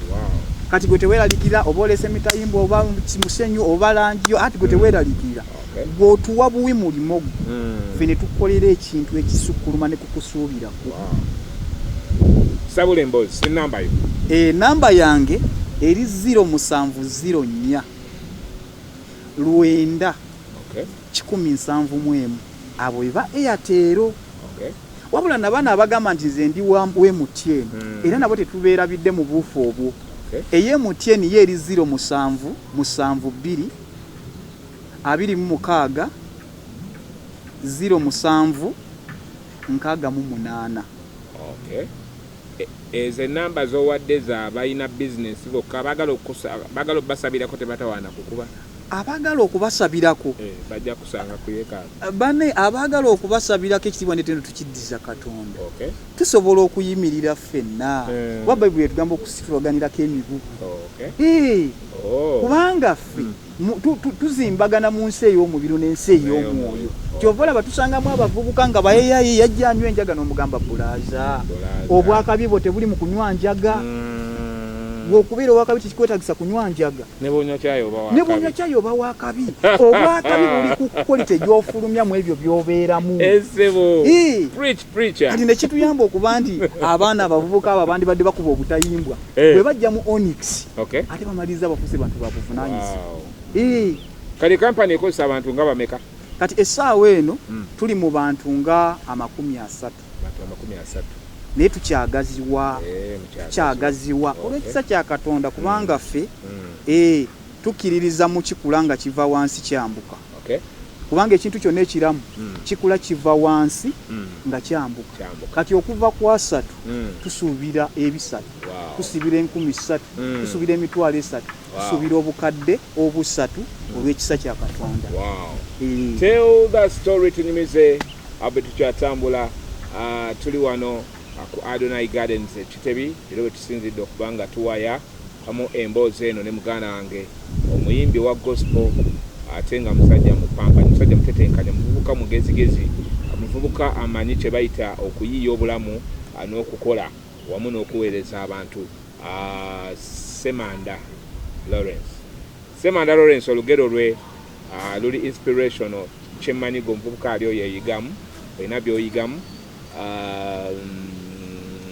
Kati gwe teweeralikira oba olese mitayimbwa oba musenyu oba langi yo, ati gwe teweeralikira. Gweotuwa buwi mulimo gwo, ffe ne tukolera ekintu ekisukkuluma ne kukusuubirako. Sabula emboozi, enamba yo. Enamba yange eri 0704 9 171. Abo eba Airtel. Wabula nabaana abagamba nti nze ndi wa MTN, era nabo tetubeerabidde mu buufu obwo. Eye MTN ye eri 0772 26 07 68. Okay. Ezo enamba z'owadde za balina bizinesi bokka. Abaagala okubasabirako tebatawaana kukuba? Abaagala okubasabirako, Eh, bajja kusanga ku yeekaalu. Bane abaagala okubasabirako, ekitiibwa netendo tukiddiza Katonda. Tusobola okuyimirira ffenna, kuba Bayibuli etugamba okusitulaganirako emigugu. Eh, kubanga ffe Tuzimbagana mu nsi ey'omubiri n'ensi ey'omwoyo. Kyova olaba tusangamu abavubuka nga bayeyaye, yajja anywa enjaga n'omugamba, "Brother, obwakabi bwo tebuli mu kunywa njaga." Bw'okubeera owakabi tekikwetagisa kunywa njaga. Ne bwonywa kyayi oba Ne bwonywa kyayi oba wakabi. Obwakabi buli ku quality gy'ofulumya mu ebyo by'obeeramu. Esebo. Eh. Preach, preacher. Kati nekituyamba okuba nti abaana abavubuka abo abandi badde bakuba obutayimbwa, bwe bajja mu Onyx, ate bamaliriza bafuuse bantu babuvunaanyizibwa. Kati kampani ekozesa abantu nga bameka? Kati essaawa eno tuli mu bantu nga 30. Bantu 30. Naye tukyagaziwa. Eh, mukyagaziwa. Tukyagaziwa olw'ekisa kya Katonda, kubanga ffe tukkiririza mu kikula nga kiva wansi kyambuka, kubanga ekintu kyonna ekiramu kikula kiva wansi nga kyambuka. Kyambuka. Kati okuva ku 30, tusuubira 300, tusuubira 3000, tusuubira 30,000, tusuubira 3,000 olw'ekisa kya Katonda. Tell the story, tunyumize abe tukyatambula. Tuli wano ku Adonai Gardens e Kitebi, era bwe tusinzidde okuba nga tuwaya amu emboozi eno ne muganda wange omuyimbi wa gospel, ate nga musajja mupambanyi, musajja mutetenkanya, muvubuka mugezigezi, muvubuka amanyi kye bayita okuyiiya obulamu n'okukola wamu n'okuweereza abantu, Semanda Lawrence. Semanda Lawrence, olugero lwe luli inspirational. Kyemmanyi gwe omuvubuka ali oyo eyigamu, olina by'oyigamu.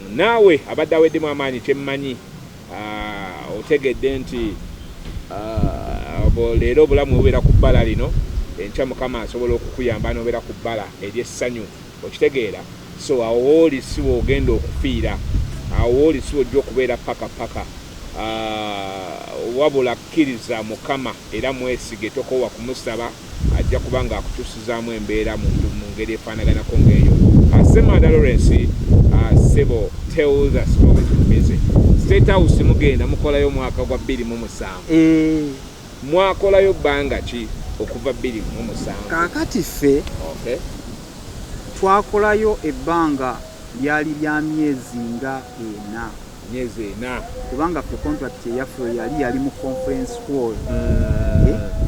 Naawe abadde aweddemu amaanyi, kyemmanyi otegedde nti leero obulamu bubeera ku bbala lino, enkya Mukama asobola okukuyamba n'obeera ku bbala ery'essanyu. Okitegeera? So awo wooli si woogenda okufiira, awo wooli si wojja okubeera paka paka. Wabula kkiriza Mukama era mwesige, tokoowa kumusaba, ajja kuba nga akukyusizaamu embeera mu ngeri efaanaganako ng'eyo. Semanda Lawrence, sebo, tell the story, tunyumize. State House mugenda mukolayo omwaka gwa 2007. Mwakolayo bbanga ki okuva 2007? Kaakati ffe twakolayo ebbanga lyali lya myezi nga 4. Myezi 4. Kubanga ffe contract eyaffe yali mu conference hall.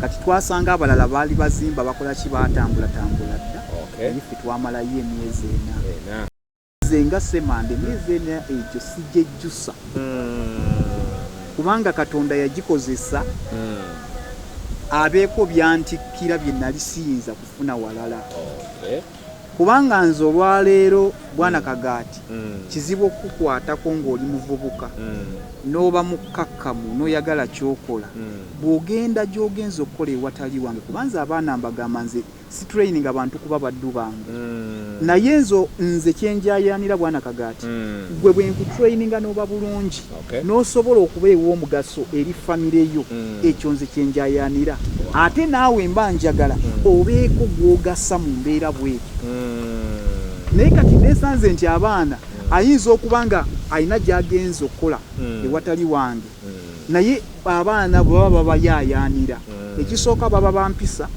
Kati twasanga abalala baali bazimba, bakola ki, batambulatambula dda. Naye ffe twamalayo emyezi 4. 4. Nze nga Semanda, emyezi 4 egyo sijejjusa, kubanga Katonda yagikozesa abeeko byantikkira bye nali siyinza kufuna walala. Kubanga nze olwaleero, bwana Kagaati, kizibu okukukwatako ng'oli muvubuka n'oba mukkakkamu n'oyagala ky'okola. Bw'ogenda gy'ogenza okukola ewatali wange, kuba nze abaana mbagamba, nze sitraininga abantu kuba baddu bange. Naye nze kyenjayanira, bwana Kagaati, gwe bwe nkutraininga n'oba bulungi, n'osobola okuba ew'omugaso eri famire yo, ekyo nze kyenjayanira. Ate naawe mba njagala obeeko gw'ogasa mu mbeera bwetyo. Naye kati nesanze nti abaana ayinza okuba nga alina gy'agenza okukola ewatali wange, naye abaana bwe baba babayaayaanira, ekisooka baba bampisa,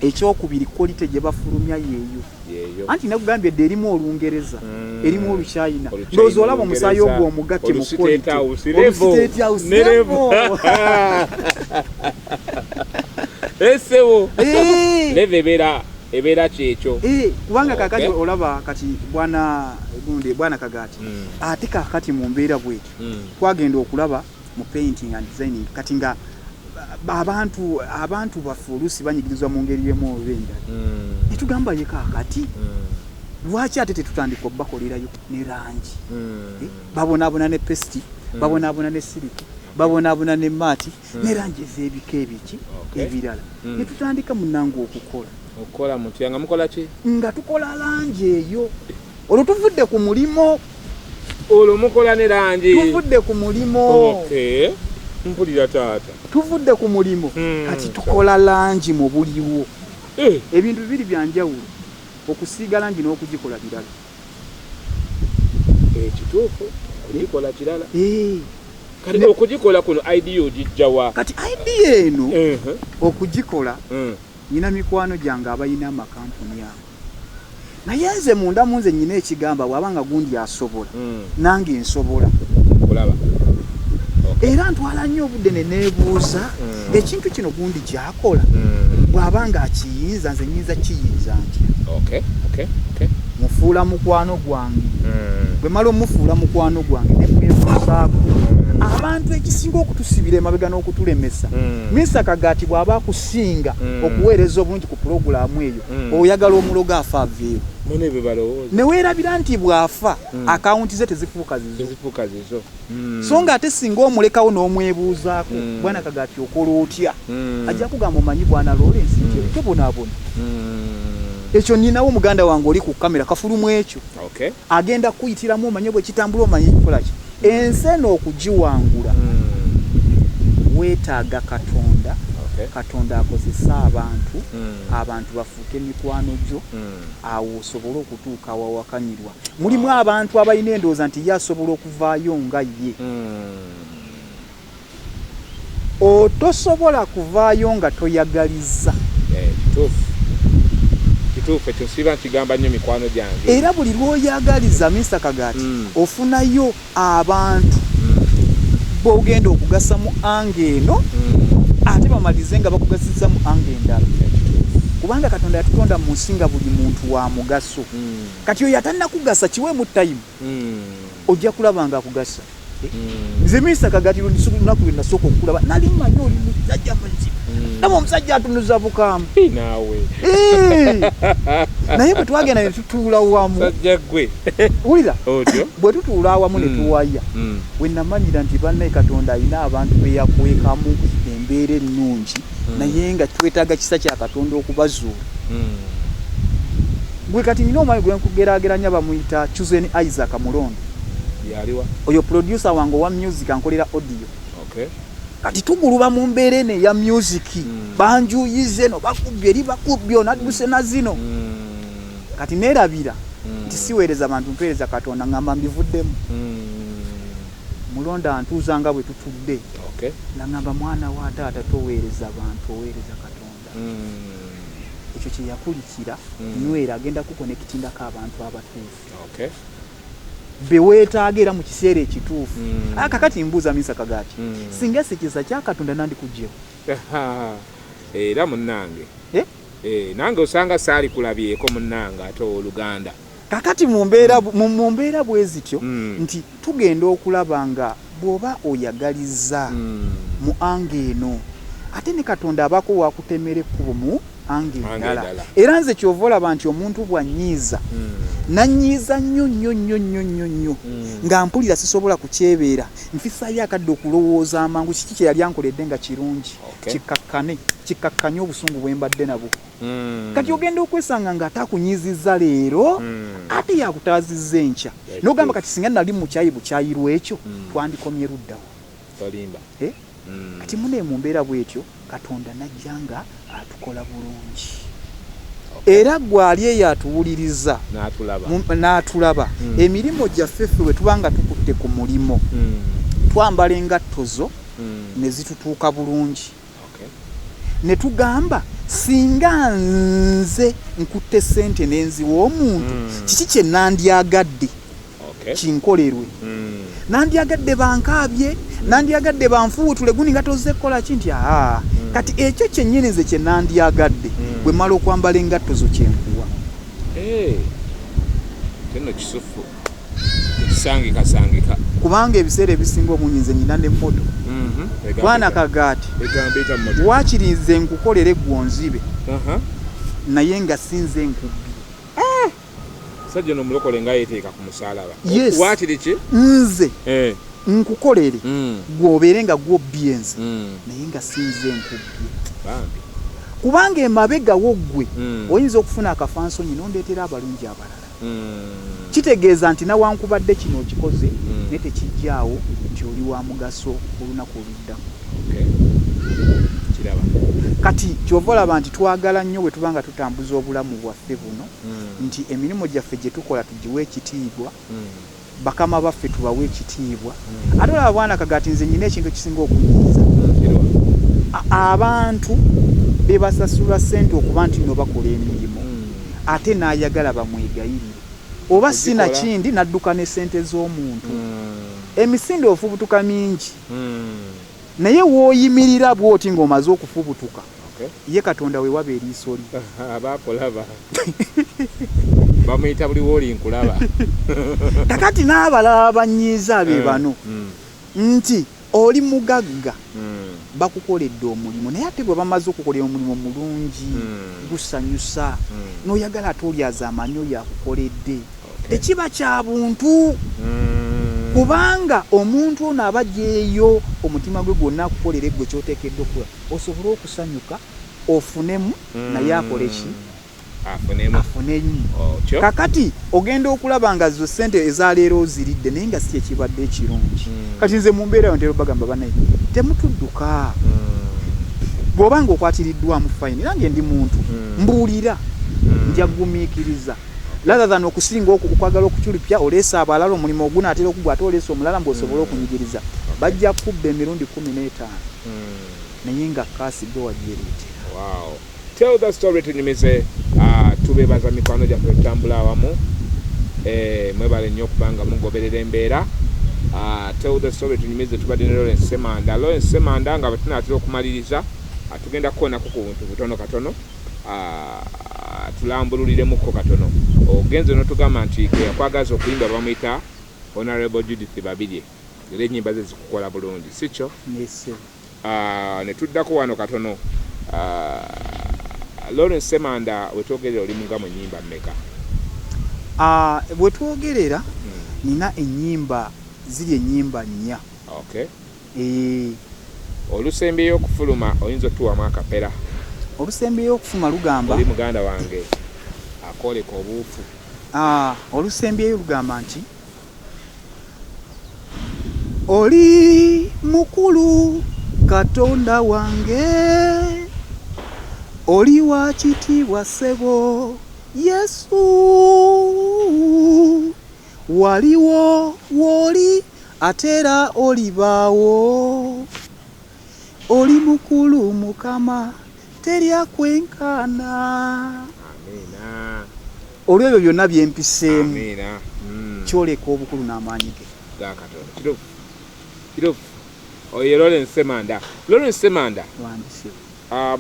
ekyokubiri quality gye bafulumya yeeyo. Yeeyo. Anti nakugambye dde erimu Olungereza, erimu Oluchina. Oluchina, Ndowooza olaba omusaayi Olungereza, ogwo omugatte mu Olu State quality. House level. Olu State House Ne level. level. Esebo. Eh. Level ebeera kyekyo. Eh, kubanga kakati olaba kati bwana gundi, bwana Kagaati, ate kakati mu mbeera bwetyo, twagenda okulaba mu painting and designing kati nga abantu baffe oluusi banyigirizwa mu ngeri emu oba endala. Netugamba, ye kaakati lwaki ate tetutandika obbakolerayo ne langi? Eh, babonaabona ne paste, babonaabona ne silk, babonaabona ne matte ne langi ez'ebika ebiki ebirala. Netutandika munange okukola. Okukola mutya? Nga mukola ki? Nga tukola langi eyo. Olwo tuvudde ku mulimo. Olwo mukola ne langi. Tuvudde ku mulimo. Okay, mpulira taata. Tuvudde ku mulimo. Kati tukola langi mu buliwo. Ebintu bibiri byanjawulo, okusiiga langi n'okugikola birala. Ekituufu okugikola kirala. Eh. Kati okugikola kuno idea ogijjawa? Kati idea eno okugikola, nyina mikwano gyange abalina amakampuni ago, naye nze munda mu nze nyina ekigamba, bw'aba nga gundi asobola, nange nsobola. Kulaba. Era ntwala nnyo obudde ne neebuuza. Ekintu kino gundi kyakola bw'aba nga akiyinza, nze nyinza kiyinza ntya? Mufuula mukwano gwange. Bwe mala omufuula mukwano gwange, ne mwebuuzaako. Abantu ekisinga okutusibira emabega n'okutulemesa, Misa Kagaati bw'aba akusinga okuweereza obulungi ku pulogulaamu eyo, oyagala omulogo afa aveewo. Mune bwe balowooza. Ne weerabira nti bw'afa, akawunti ze tezifuuka zizo. Tezifuuka zizo. So nga ate singa omulekawo n'omwebuuzaako, "Bwana Kagaati, okola otya?" Ajja kugamba, "Omanyi bwana Lawrence, nti tobonaabona." Ekyo ninawo muganda wange oli ku kamera kafulumu ekyo. Agenda kuyitiramu, omanye bwe kitambula, omanye kikola ki. Ensi eno okugiwangula, weetaaga Katonda. Katonda akozesa abantu, abantu bafuuke mikwano gyo, awo osobole okutuuka awawakanyirwa. Mulimu abantu abalina endowooza nti ye asobola okuvaayo nga ye. Otosobola kuvaayo nga toyagaliza. Eh, kituufu, kituufu ekyo. Siba nkigamba nnyo mikwano gyange. Era buli lw'oyagaliza, Mr Kagaati, ofunayo abantu b'ogenda okugasa mu angle eno, ate bamalirize nga bakugasizza mu angle endala, kubanga Katonda yatutonda mu nsi nga buli muntu wa mugaso. Kati oyo atannakugasa, kiweemu time, ojja kulaba nga akugasa. Nze Mr Kagaati, lunaku lwe nasooka okukulaba, nali mmanyi oli musajja muzibu. Naba omusajja atunuza bukaamu. Naawe. Naye bwe twagenda ne tutuula wamu, sajja gwe. Wulira, otyo. Bwe tutuula awamu ne tuwaya, we namanyira nti bannaye, Katonda alina abantu be yakwekamu embeera ennungi, naye nga twetaaga kisa kya Katonda okubazuula. Gwe kati nina omwami gwe nkugeraageranya, bamuyita Chuzen Isaac Mulondo. Yaliwa? Oyo producer wange owa music, ankolera audio. Kati tuguluba mu mbeera eno eya music, banjuyize eno, bakubbye eri, bakubbye onadduse na zino. Kati neerabira nti siweereza bantu, mpeereza Katonda. Ngamba mbivuddemu. Mulonda antuuza nga bwe tutudde, nga ngamba, "Mwana wa taata, toweereza bantu, oweereza Katonda." Ekyo kye yakulikira, nywera, agenda kuconnectingako abantu abatuufu be weetaaga era mu kiseera ekituufu. Kakati mbuuza Misa Kagaati, singa si kisa kya Katonda, nandikugjewo? Era munnange. Eh? Eh, nange osanga saali kulabyeko munnange, ate owooluganda. Kakati mu mbeera bwe zityo, nti tugenda okulaba nga bw'oba oyagaliza mu angle eno, ate ne Katonda abaako wakutemera ekkubo mu angle angle endala. Endala. Era nze kyova olaba nti omuntu bw'annyiiza, nannyiiza nnyo nnyo nnyo nnyo nnyo nnyo, nga mpulira sisobola kukyebeera, nfisaayo akadde okulowooza amangu kiki kye yali ankoledde nga kirungi, kikkakkane, kikkakkanye obusungu bwe mbadde nabwo. Kati ogenda okwesanga ng'ate akunyiizizza leero, ate yakutaazizza enkya, n'ogamba, "Kati singa nali mukyayi bukyayirwa ekyo, twandikomye luddawo?" Tolimba. Eh? Kati mune mu mbeera bwetyo, Katonda najja nga atukola bulungi. Era gwe ali eyo atuwuliriza n'atulaba, n'atulaba, emirimu gyaffe ffe bwe tuba nga tukutte ku mulimu, twambala engatto zo ne zitutuuka bulungi, ne tugamba, "Singa nze nkutte ssente n'enziwa omuntu, kiki kye nandyagadde kinkolerwe? Nandyagadde bankaabye, nandyagadde banfuwutule gundi nga tozze kukola ki?" Nti aa, kati ekyo kyennyini nze kye nandyagadde, bwe mala okwambala engatto zo, kyenkuwa. Eh, teno kisufu, tekisangikasangika. Kubanga ebiseera ebisinga obungi nze nyina n'emmoto. Bwana Kagaati, Egamba eta mmoto. Waakiri nze nkukolera eggwo nzibe, naye nga sinze nkubbye. Sajja nomulokole nga yeteeka ku musalaba. Yes. Waakiri ki? Nze nkukolere, gwe obeere nga gwobbye nze, naye nga sinze nkubbye. Bambi. Kubanga emabega wo ggwe oyinza okufuna akafansonyi n'ondeetera abalungi abalala. Kitegeeza nti nawankubadde kino okikoze, naye tekijjaawo nti oli wa mugaso olunaku oluddako. Okay. Kiraba. Kati kyova olaba nti twagala nnyo bwe tuba nga tutambuza obulamu bwaffe buno, nti emirimu gyaffe gye tukola tugiwe ekitiibwa, bakama baffe tubawe ekitiibwa. Ate olaba bwana Kagaati, nze nyina ekintu ekisinga okunyiiza. Kirwa. Abantu be basasula ssente okuba nti nno bakola emirimu, ate n'ayagala bamwegayirire, oba si Okugikola. Nakindi n'adduka ne ssente z'omuntu. Emisinde ofubutuka mingi. Naye w'oyimirira bw'oti ng'omaze okufubutuka, ye Katonda we waba eriiso lye. Abakulaba bamuyita buli wooli nkulaba. Kakati n'abalala banyiiza be bano nti oli mugagga, bakukoledde omulimu, naye ate bwe bamaze okukolera omulimu mulungi, gusanyusa, n'oyagala ate olyazaamaanyi oyo akukoledde. Tekiba kya buntu, kubanga omuntu ono aba aggyeeyo omutima gwe gwonna akukolere ggwe ky'oteekeddwa okukola osobole okusanyuka, ofunemu, naye akole ki? Afunemu. Afunemu. Kakati ogenda okulaba nga zo ssente eza leero oziridde, naye nga si kyekibadde ekirungi. Kati nze mu mbeera yo ntera obagamba, banaye temutudduka. Bw'oba nga okwatiriddwamu fine, nange ndi muntu, mbuulira, nja kugumiikiriza rather than okusinga okwagala okuculipya oleese abalala, omulimu ogunaatera okugwa ate oleese omulala mbu osobole okunyigiriza. Bajja kukubba emirundi 15, naye nga kaasi gwe wagyereetera. Wow. Tell the story tunyumize. Tubebaza mikwano gyaffe tutambula awamu. Mwebale nnyo okubanga mugoberera embeera. Tell the story tunyumize, tubadde ne Lawrence Ssemanda. Lawrence Ssemanda, nga bwe tunaatera okumaliriza, tugenda kukoonako ku buntu butono katono, tulambululiremuko katono. Ogenze n'otugamba nti gwe yakwagaza okuyimba bamuyita Honorable Judith Babirye, era ennyimba ze zikukola bulungi, si kyo? Yes. Ne tuddako wano katono. Lawrence Ssemanda, wetwogerera oli muga mu nnyimba mmeka? Bwe twogerera nina ennyimba ziri ennyimba 4. Eh. Olusembyeyo okufuluma oyinza otuwamu akapera? Olusembyeyo okufuluma lugamba, Oli muganda wange akwoleka obuufu. Olusembyeyo lugamba nti, oli mukulu Katonda wange, oli wa kitiibwa ssebo Yesu, waliwo w'oli ate era olibaawo, oli mukulu Mukama, terya kwenkana. Amiina. Olw'ebyo byonna byempiseemu, Amiina. Kyoleka obukulu n'amaanyi ge. Ga Katonda. Kituufu, kituufu. Oyo ye Lawrence Ssemanda. Lawrence Ssemanda, Wandise.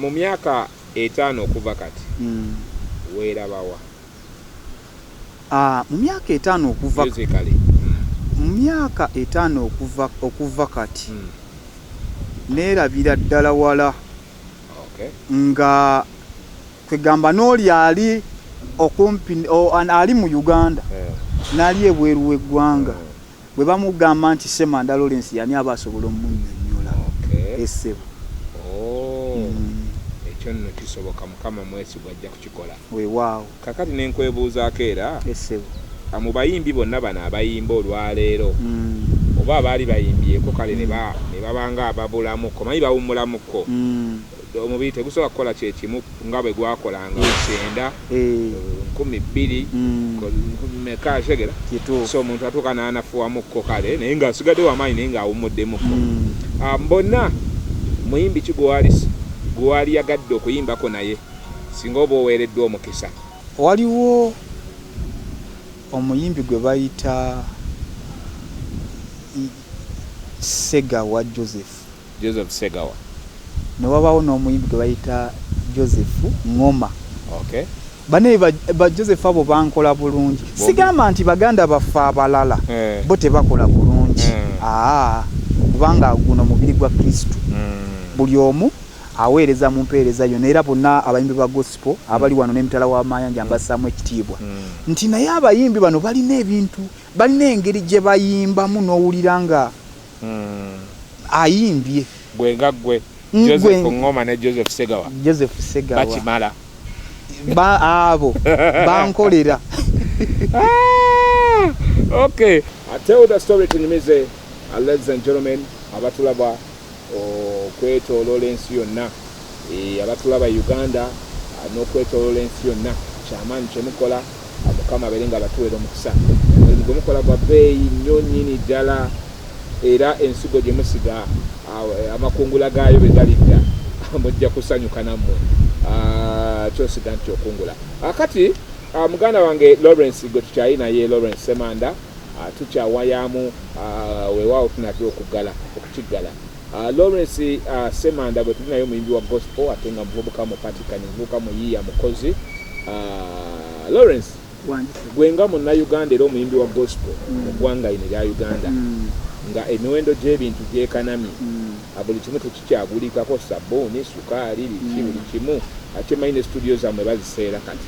Mu myaka 5 okuva kati, weerabawa? Mu myaka 5 okuva Musically. Mu myaka 5 okuva kati, neerabira ddala wala, nga kwegamba n'oli ali okumpi ali mu Uganda n'ali ebweru w'eggwanga, bwe bamugamba nti Ssemanda Lawrence yani, aba asobola omunnyonnyola. Essebo. Oh. Ekyo nno kisoboka, Mukama mwesigwa, ajja kukikola. Weewaawo. Kakati ne nkwebuuzaako era, Essebo. Mu bayimbi bonna bano abayimba olwaleero, oba abaali bayimbyeko kale ne babanga ababulamuko, manyi bawummulamuko, omubiri tegusobola kukola kyekimu nga bwe gwakolanga 90, 2000, meka segera. So omuntu atuuka n'anafuwamukko kale, naye ng'asigadde wamaanyi, naye ng'awummuddemuko. Bonna muyimbi ki gwe wali yagadde okuyimbako naye singa oba oweereddwa omukisa? Waliwo omuyimbi gwe bayita Segawa Joseph. Joseph Segawa. Ne wabaawo n'omuyimbi gwe bayita Joseph Ngoma. Bane ba Joseph abo bankola bulungi. Sigamba nti baganda baffe abalala bo tebakola bulungi, aa, kubanga guno mubiri gwa Kristo, buli omu aweereza mu mpeereza yonna, era bonna abayimbi ba gospel abali wano n'emitala w'amayanja mbassaamu ekitiibwa, nti naye abayimbi bano balina ebintu, balina engeri gye bayimbamu n'owulira nga ayimbye. Gwe nga gwe, Joseph Ngoma ne Joseph Segawa. Joseph Segawa. Bakimala. Ba abo bankolera. Ah, okay. I tell the story tunyumize, ladies and gentlemen abatulaba okwetooloola ensi yonna, abatulaba Uganda, n'okwetooloola ensi yonna, kyamaanyi kyemukola. Mukama abeere nga abatuweera omukisa. Omulimu gwe mukola gwa bbeeyi nnyo nnyini ddala, era ensigo gye musiga, amakungula gaayo bwe galidda mujja kusanyuka nammwe. Kyosiga nti okungula. Kati muganda wange Lawrence gwe tukyali naye, Lawrence Ssemanda, tukyawayaamu, weewaawo tunaatera okuggala okukiggala. Lawrence Ssemanda gwe tuli naye, omuyimbi wa gospel ate nga muvubuka mupatikani, muvubuka muyiiya, mukozi. Lawrence, gwe nga munnayuganda era omuyimbi wa gospel mu ggwanga lino erya Uganda, nga emiwendo gy'ebintu gyekanamye, buli kimu tekikyagulikako, sabbuuni, sukaali, biki, buli kimu, ate manyi ne studio zammwe baziseera kati.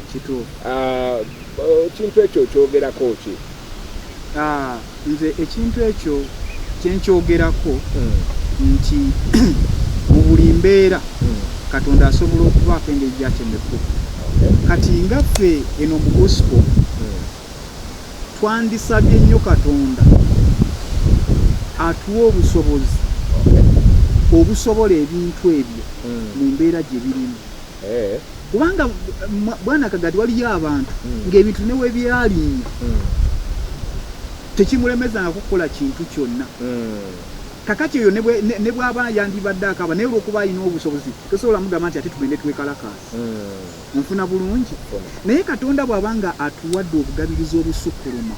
Kintu ekyo okyogerako ki? Nze ekintu ekyo kyenkyogerako nti mu buli mbeera Katonda asobola okubaako engeri gyatemeko. Kati nga ffe eno mu gospel twandisabye nnyo Katonda atuwe obusobozi obusobola ebintu ebyo mu mbeera gye birimu, kubanga bwana Kagati, waliyo abantu ng'ebintu ne we byalinnya tekimulemezanga kukola kintu kyonna. Kakati oyo ne bw'aba yandibadde akaaba, naye olw'okuba alina obusobozi tosobola mugamba nti ate tugende twekalakaasa. Onfuna bulungi? Naye Katonda bw'aba nga atuwadde obugabirizi obusukkuluma,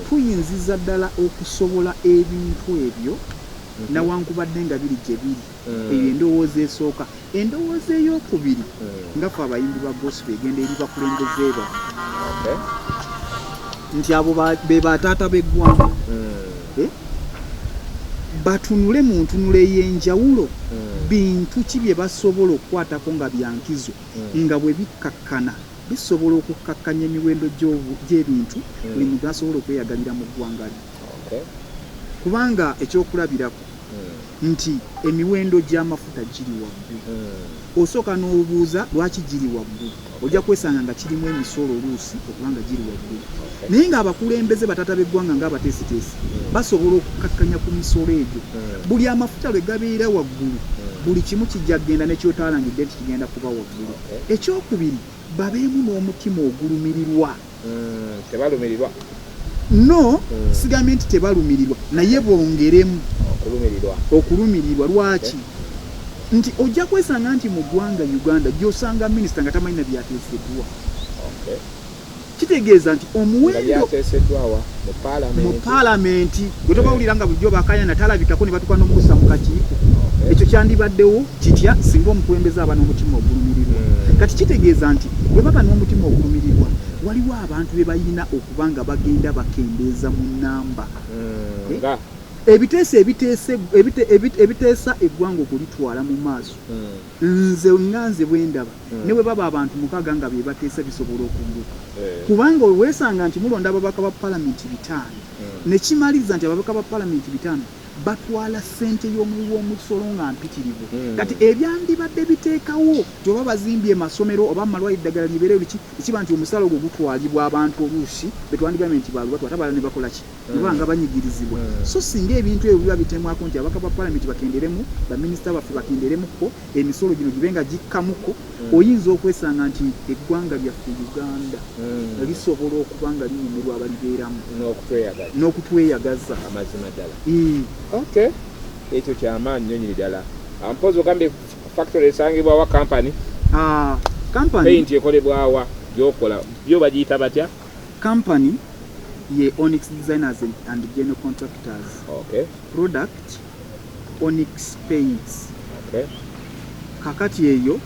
tuyinziza ddala okusobola ebintu ebyo nawankubadde nga biri gye biri. Eyo endowooza esooka. Endowooza ey'okubiri, nga ffe abayimbi ba gospel, egenda eri bakulembeze baffe nti abo be bataata b'eggwanga, batunule mu ntunula ey'enjawulo, bintu ki bye basobola okukwatako nga byankizo, nga bwe bikkakkana bisobola okukkakkanya emiwendo gy'ebintu, buli muntu asobola okweyagalira mu ggwanga lye. Kubanga ekyokulabirako nti emiwendo gy'amafuta giri waggulu, osooka n'obuuza lwaki giri waggulu, ojja kwesanga nga kirimu emisolo oluusi okuba nga giri waggulu, naye ng'abakulembeze, bataata b'eggwanga, ng'abateesiteesi basobola okukakkanya ku misolo egyo. Buli amafuta lwe gabeera waggulu, buli kimu kijja kugenda nekyotaalangidde nti kigenda kuba waggulu. Ekyokubiri, babeemu n'omutima ogulumirirwa. Tebalumirirwa. No, sigambye nti tebalumirirwa, naye bongeremu okulumirirwa. Okulumirirwa. Lwaki? Nti ojja kwesanga nti mu ggwanga Uganda gy'osanga minisita nga tamanyi na byateeseddwa. Kitegeeza nti nga omuwendo byateeseddwawa? Mu mu paalamenti? Paalamenti. Gwe tobawulira nga bulijjo bakayana talabikako ne batuuka n'omukusa mu kakiiko. Ekyo kyandibaddewo kitya singa omukulembeze aba n'omutima ogulumirirwa? Kati kitegeeza nti bwe baba n'omutima ogulumirirwa, waliwo abantu be balina okuba nga bagenda bakendeeza mu nnamba. Eh? Nga Ebiteeso ebiteesa eggwanga okulitwala mu maaso, nze nga nze bwe ndaba, ne bwe baba abantu 6 nga be bateesa, bisobola okugguka. Kubanga weesanga nti mulonda ababaka ba palamenti 5, ne kimaliriza nti ababaka ba palamenti 5 batwala ssente y'omuwi w'omusolo nga mpitirivu. Kati ebyandibadde biteekawo nti oba bazimbye masomero oba amalwaliro, eddagala libeereyo, biki, ekiba nti omusala ogwo gutwalibwa abantu oluusi betwandigambye nti balubatu, ate abalala ne bakola ki? Ne baba nga banyigirizibwa. So singa ebintu ebyo biba bitemwako nti ababaka ba palamenti bakenderemu, baminisita baffe bakenderemuko, emisolo gino gibe nga gikkamuko, oyinza okwesanga nti eggwanga lyaffe Uganda lisobola okuba nga linyumirwa abalibeeramu n'okutweyagaza. N'okutweyagaza. Amazima ddala. Okay, ekyo kyamaanyi nnyo nyini ddala. Mpozi ogambye factory esangibwawa, company? Ah, company Paint ekolebwawa gyokola byo bagiyita batya? Company ye Onyx Designers and General Contractors. Product Onyx Paints. Kakati eyo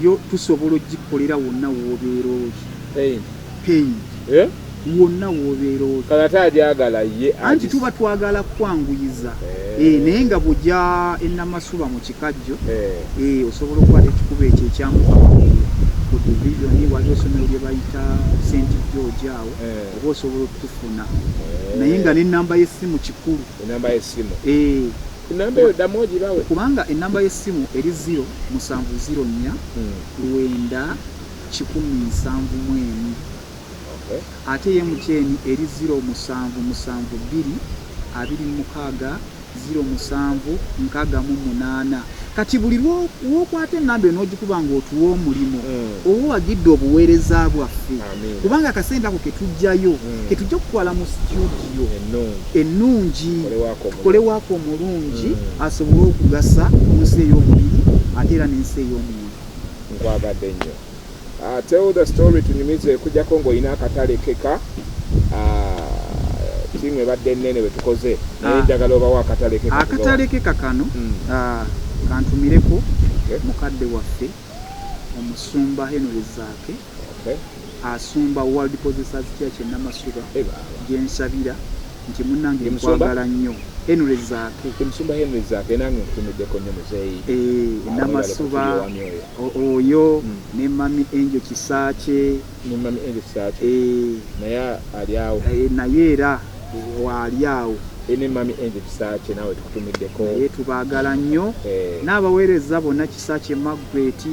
yo tusobola ogikolera wonna w'obeera oli. Paint? Paint. Eh? Wonna w'obeera oli. Kale ate agyagala ye Anti tuba twagala kwanguyiza. Eh, naye nga bw'ojja enamasuba mu Kikajjo, osobola okukwata ekikubo ekyo ekyamuka ku division, waliwo essomero lye bayita St George awo, oba osobola okutufuna. Naye nga n'ennamba y'essimu kikulu. Enamba y'essimu? Eh. Enamba eyo ddamu ogibawe. Kubanga ennamba y'essimu eri 0704 9 171. Ate ye MTN eri 0772 26 07 68. Kati buli lwokwata enamba eno n'ogikuba ng'otuwa omulimu, oba owagidde obuweereza bwaffe. Amiina. Kubanga akasente ako ketujjayo, ketujja okutwala mu studio ennungi, ennungi, tukolewaako omulungi. Tukolewaako omulungi, asobole okugasa mu nsi ey'omubiri ate era n'ensi ey'omwoyo. Nkwagadde nnyo. Tell the story, tunyumize, okujjako ng'olina akatale keka. Tiimu ebadde nnene bwe tukoze naye ah. njagala obawo akatale ke akatale ke kakano hmm. ah, kantumireko mukadde waffe omusumba Henry Zaake asumba World Possessors Church e Namasuba gye nsabira nti munnange nkwagala nnyo Henry Zaake. Omusumba Henry Zaake nange nkutumiddeko nnyo muzeeyi. Eh, e Namasuba oyo hmm. ne Mami Angel Kisaakye. Ne Mami Angel Kisaakye. Eh. Naye ali awo. Eh, naye era waali awo. Ne Mami Angel Kisaakye naawe tukutumiddeko. Naye tubaagala nnyo n'abaweereza bonna Kisaakye Margaret.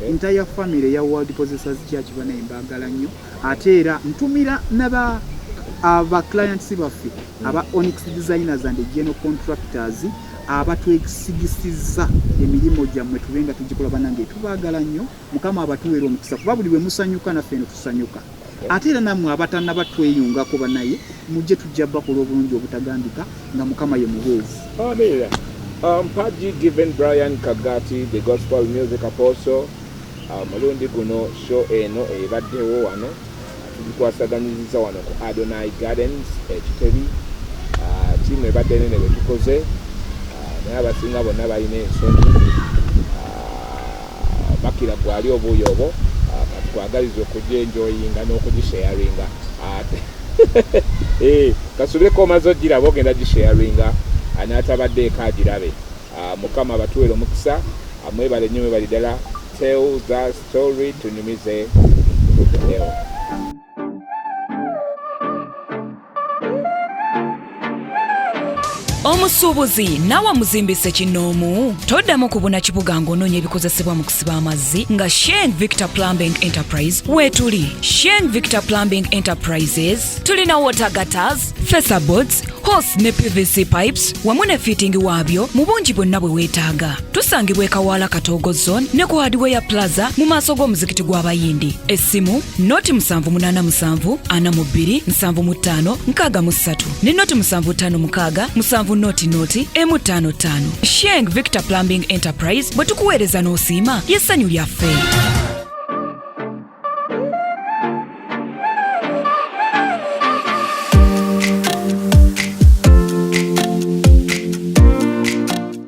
Entire family ya World Possessors Church banaye mbaagala nnyo ate era ntumira naba aba clients baffe aba Onyx Designers and General Contractors abatwesigisizza emirimu gyammwe tube nga tugikola banange tubaagala nnyo mukama abatuweera omukisa kuba buli bwe musanyuka naffe eno tusanyuka ate era nammwe abatanaba tweyungako banaye mujje tujja bakola obulungi obutagambika nga mukama ye mubeezi. Amiina. Mpagi Given Brian Kagati the gospel music apostle omulundi guno show eno ebaddewo wano tugikwasaganyiziza wano ku Adonai Gardens ekitebi tiimu ebadde nene bwe tukoze naye abasinga bonna balina ensonyi bakira gwali obuuyi obwo katukwagaliza okujenjoyinga n'okugisharinga eh, kasubireko omaze ogiraba ogenda gisharinga anaatabadde eka agirabe ah, mukama abatuwere omukisa ah, mwebale nnyo mwebali ddala tell the story tunyumize leo. Omusuubuzi naawe omuzimbise kinnoomu toddamu kubuna kibuga ng'onoonya ebikozesebwa mu kusiba amazzi nga Sheng Victor Plumbing Enterprise weetuli. Sheng Victor Plumbing Enterprises tulina water gutters, facerboards, hose ne PVC pipes wamu ne fitting waabyo mu bungi bwonna bwe weetaaga. Tusangibwa e Kawaala Katoogo Zone ne ku Hardware Plaza mu maaso g'omuzikiti gw'Abayindi. Essimu noti 787 42 75 63 ne noti 756 7 noti noti emu 55. Sheng Victor Plumbing Enterprise bwe tukuweereza n'osiima ly'essanyu lyaffe.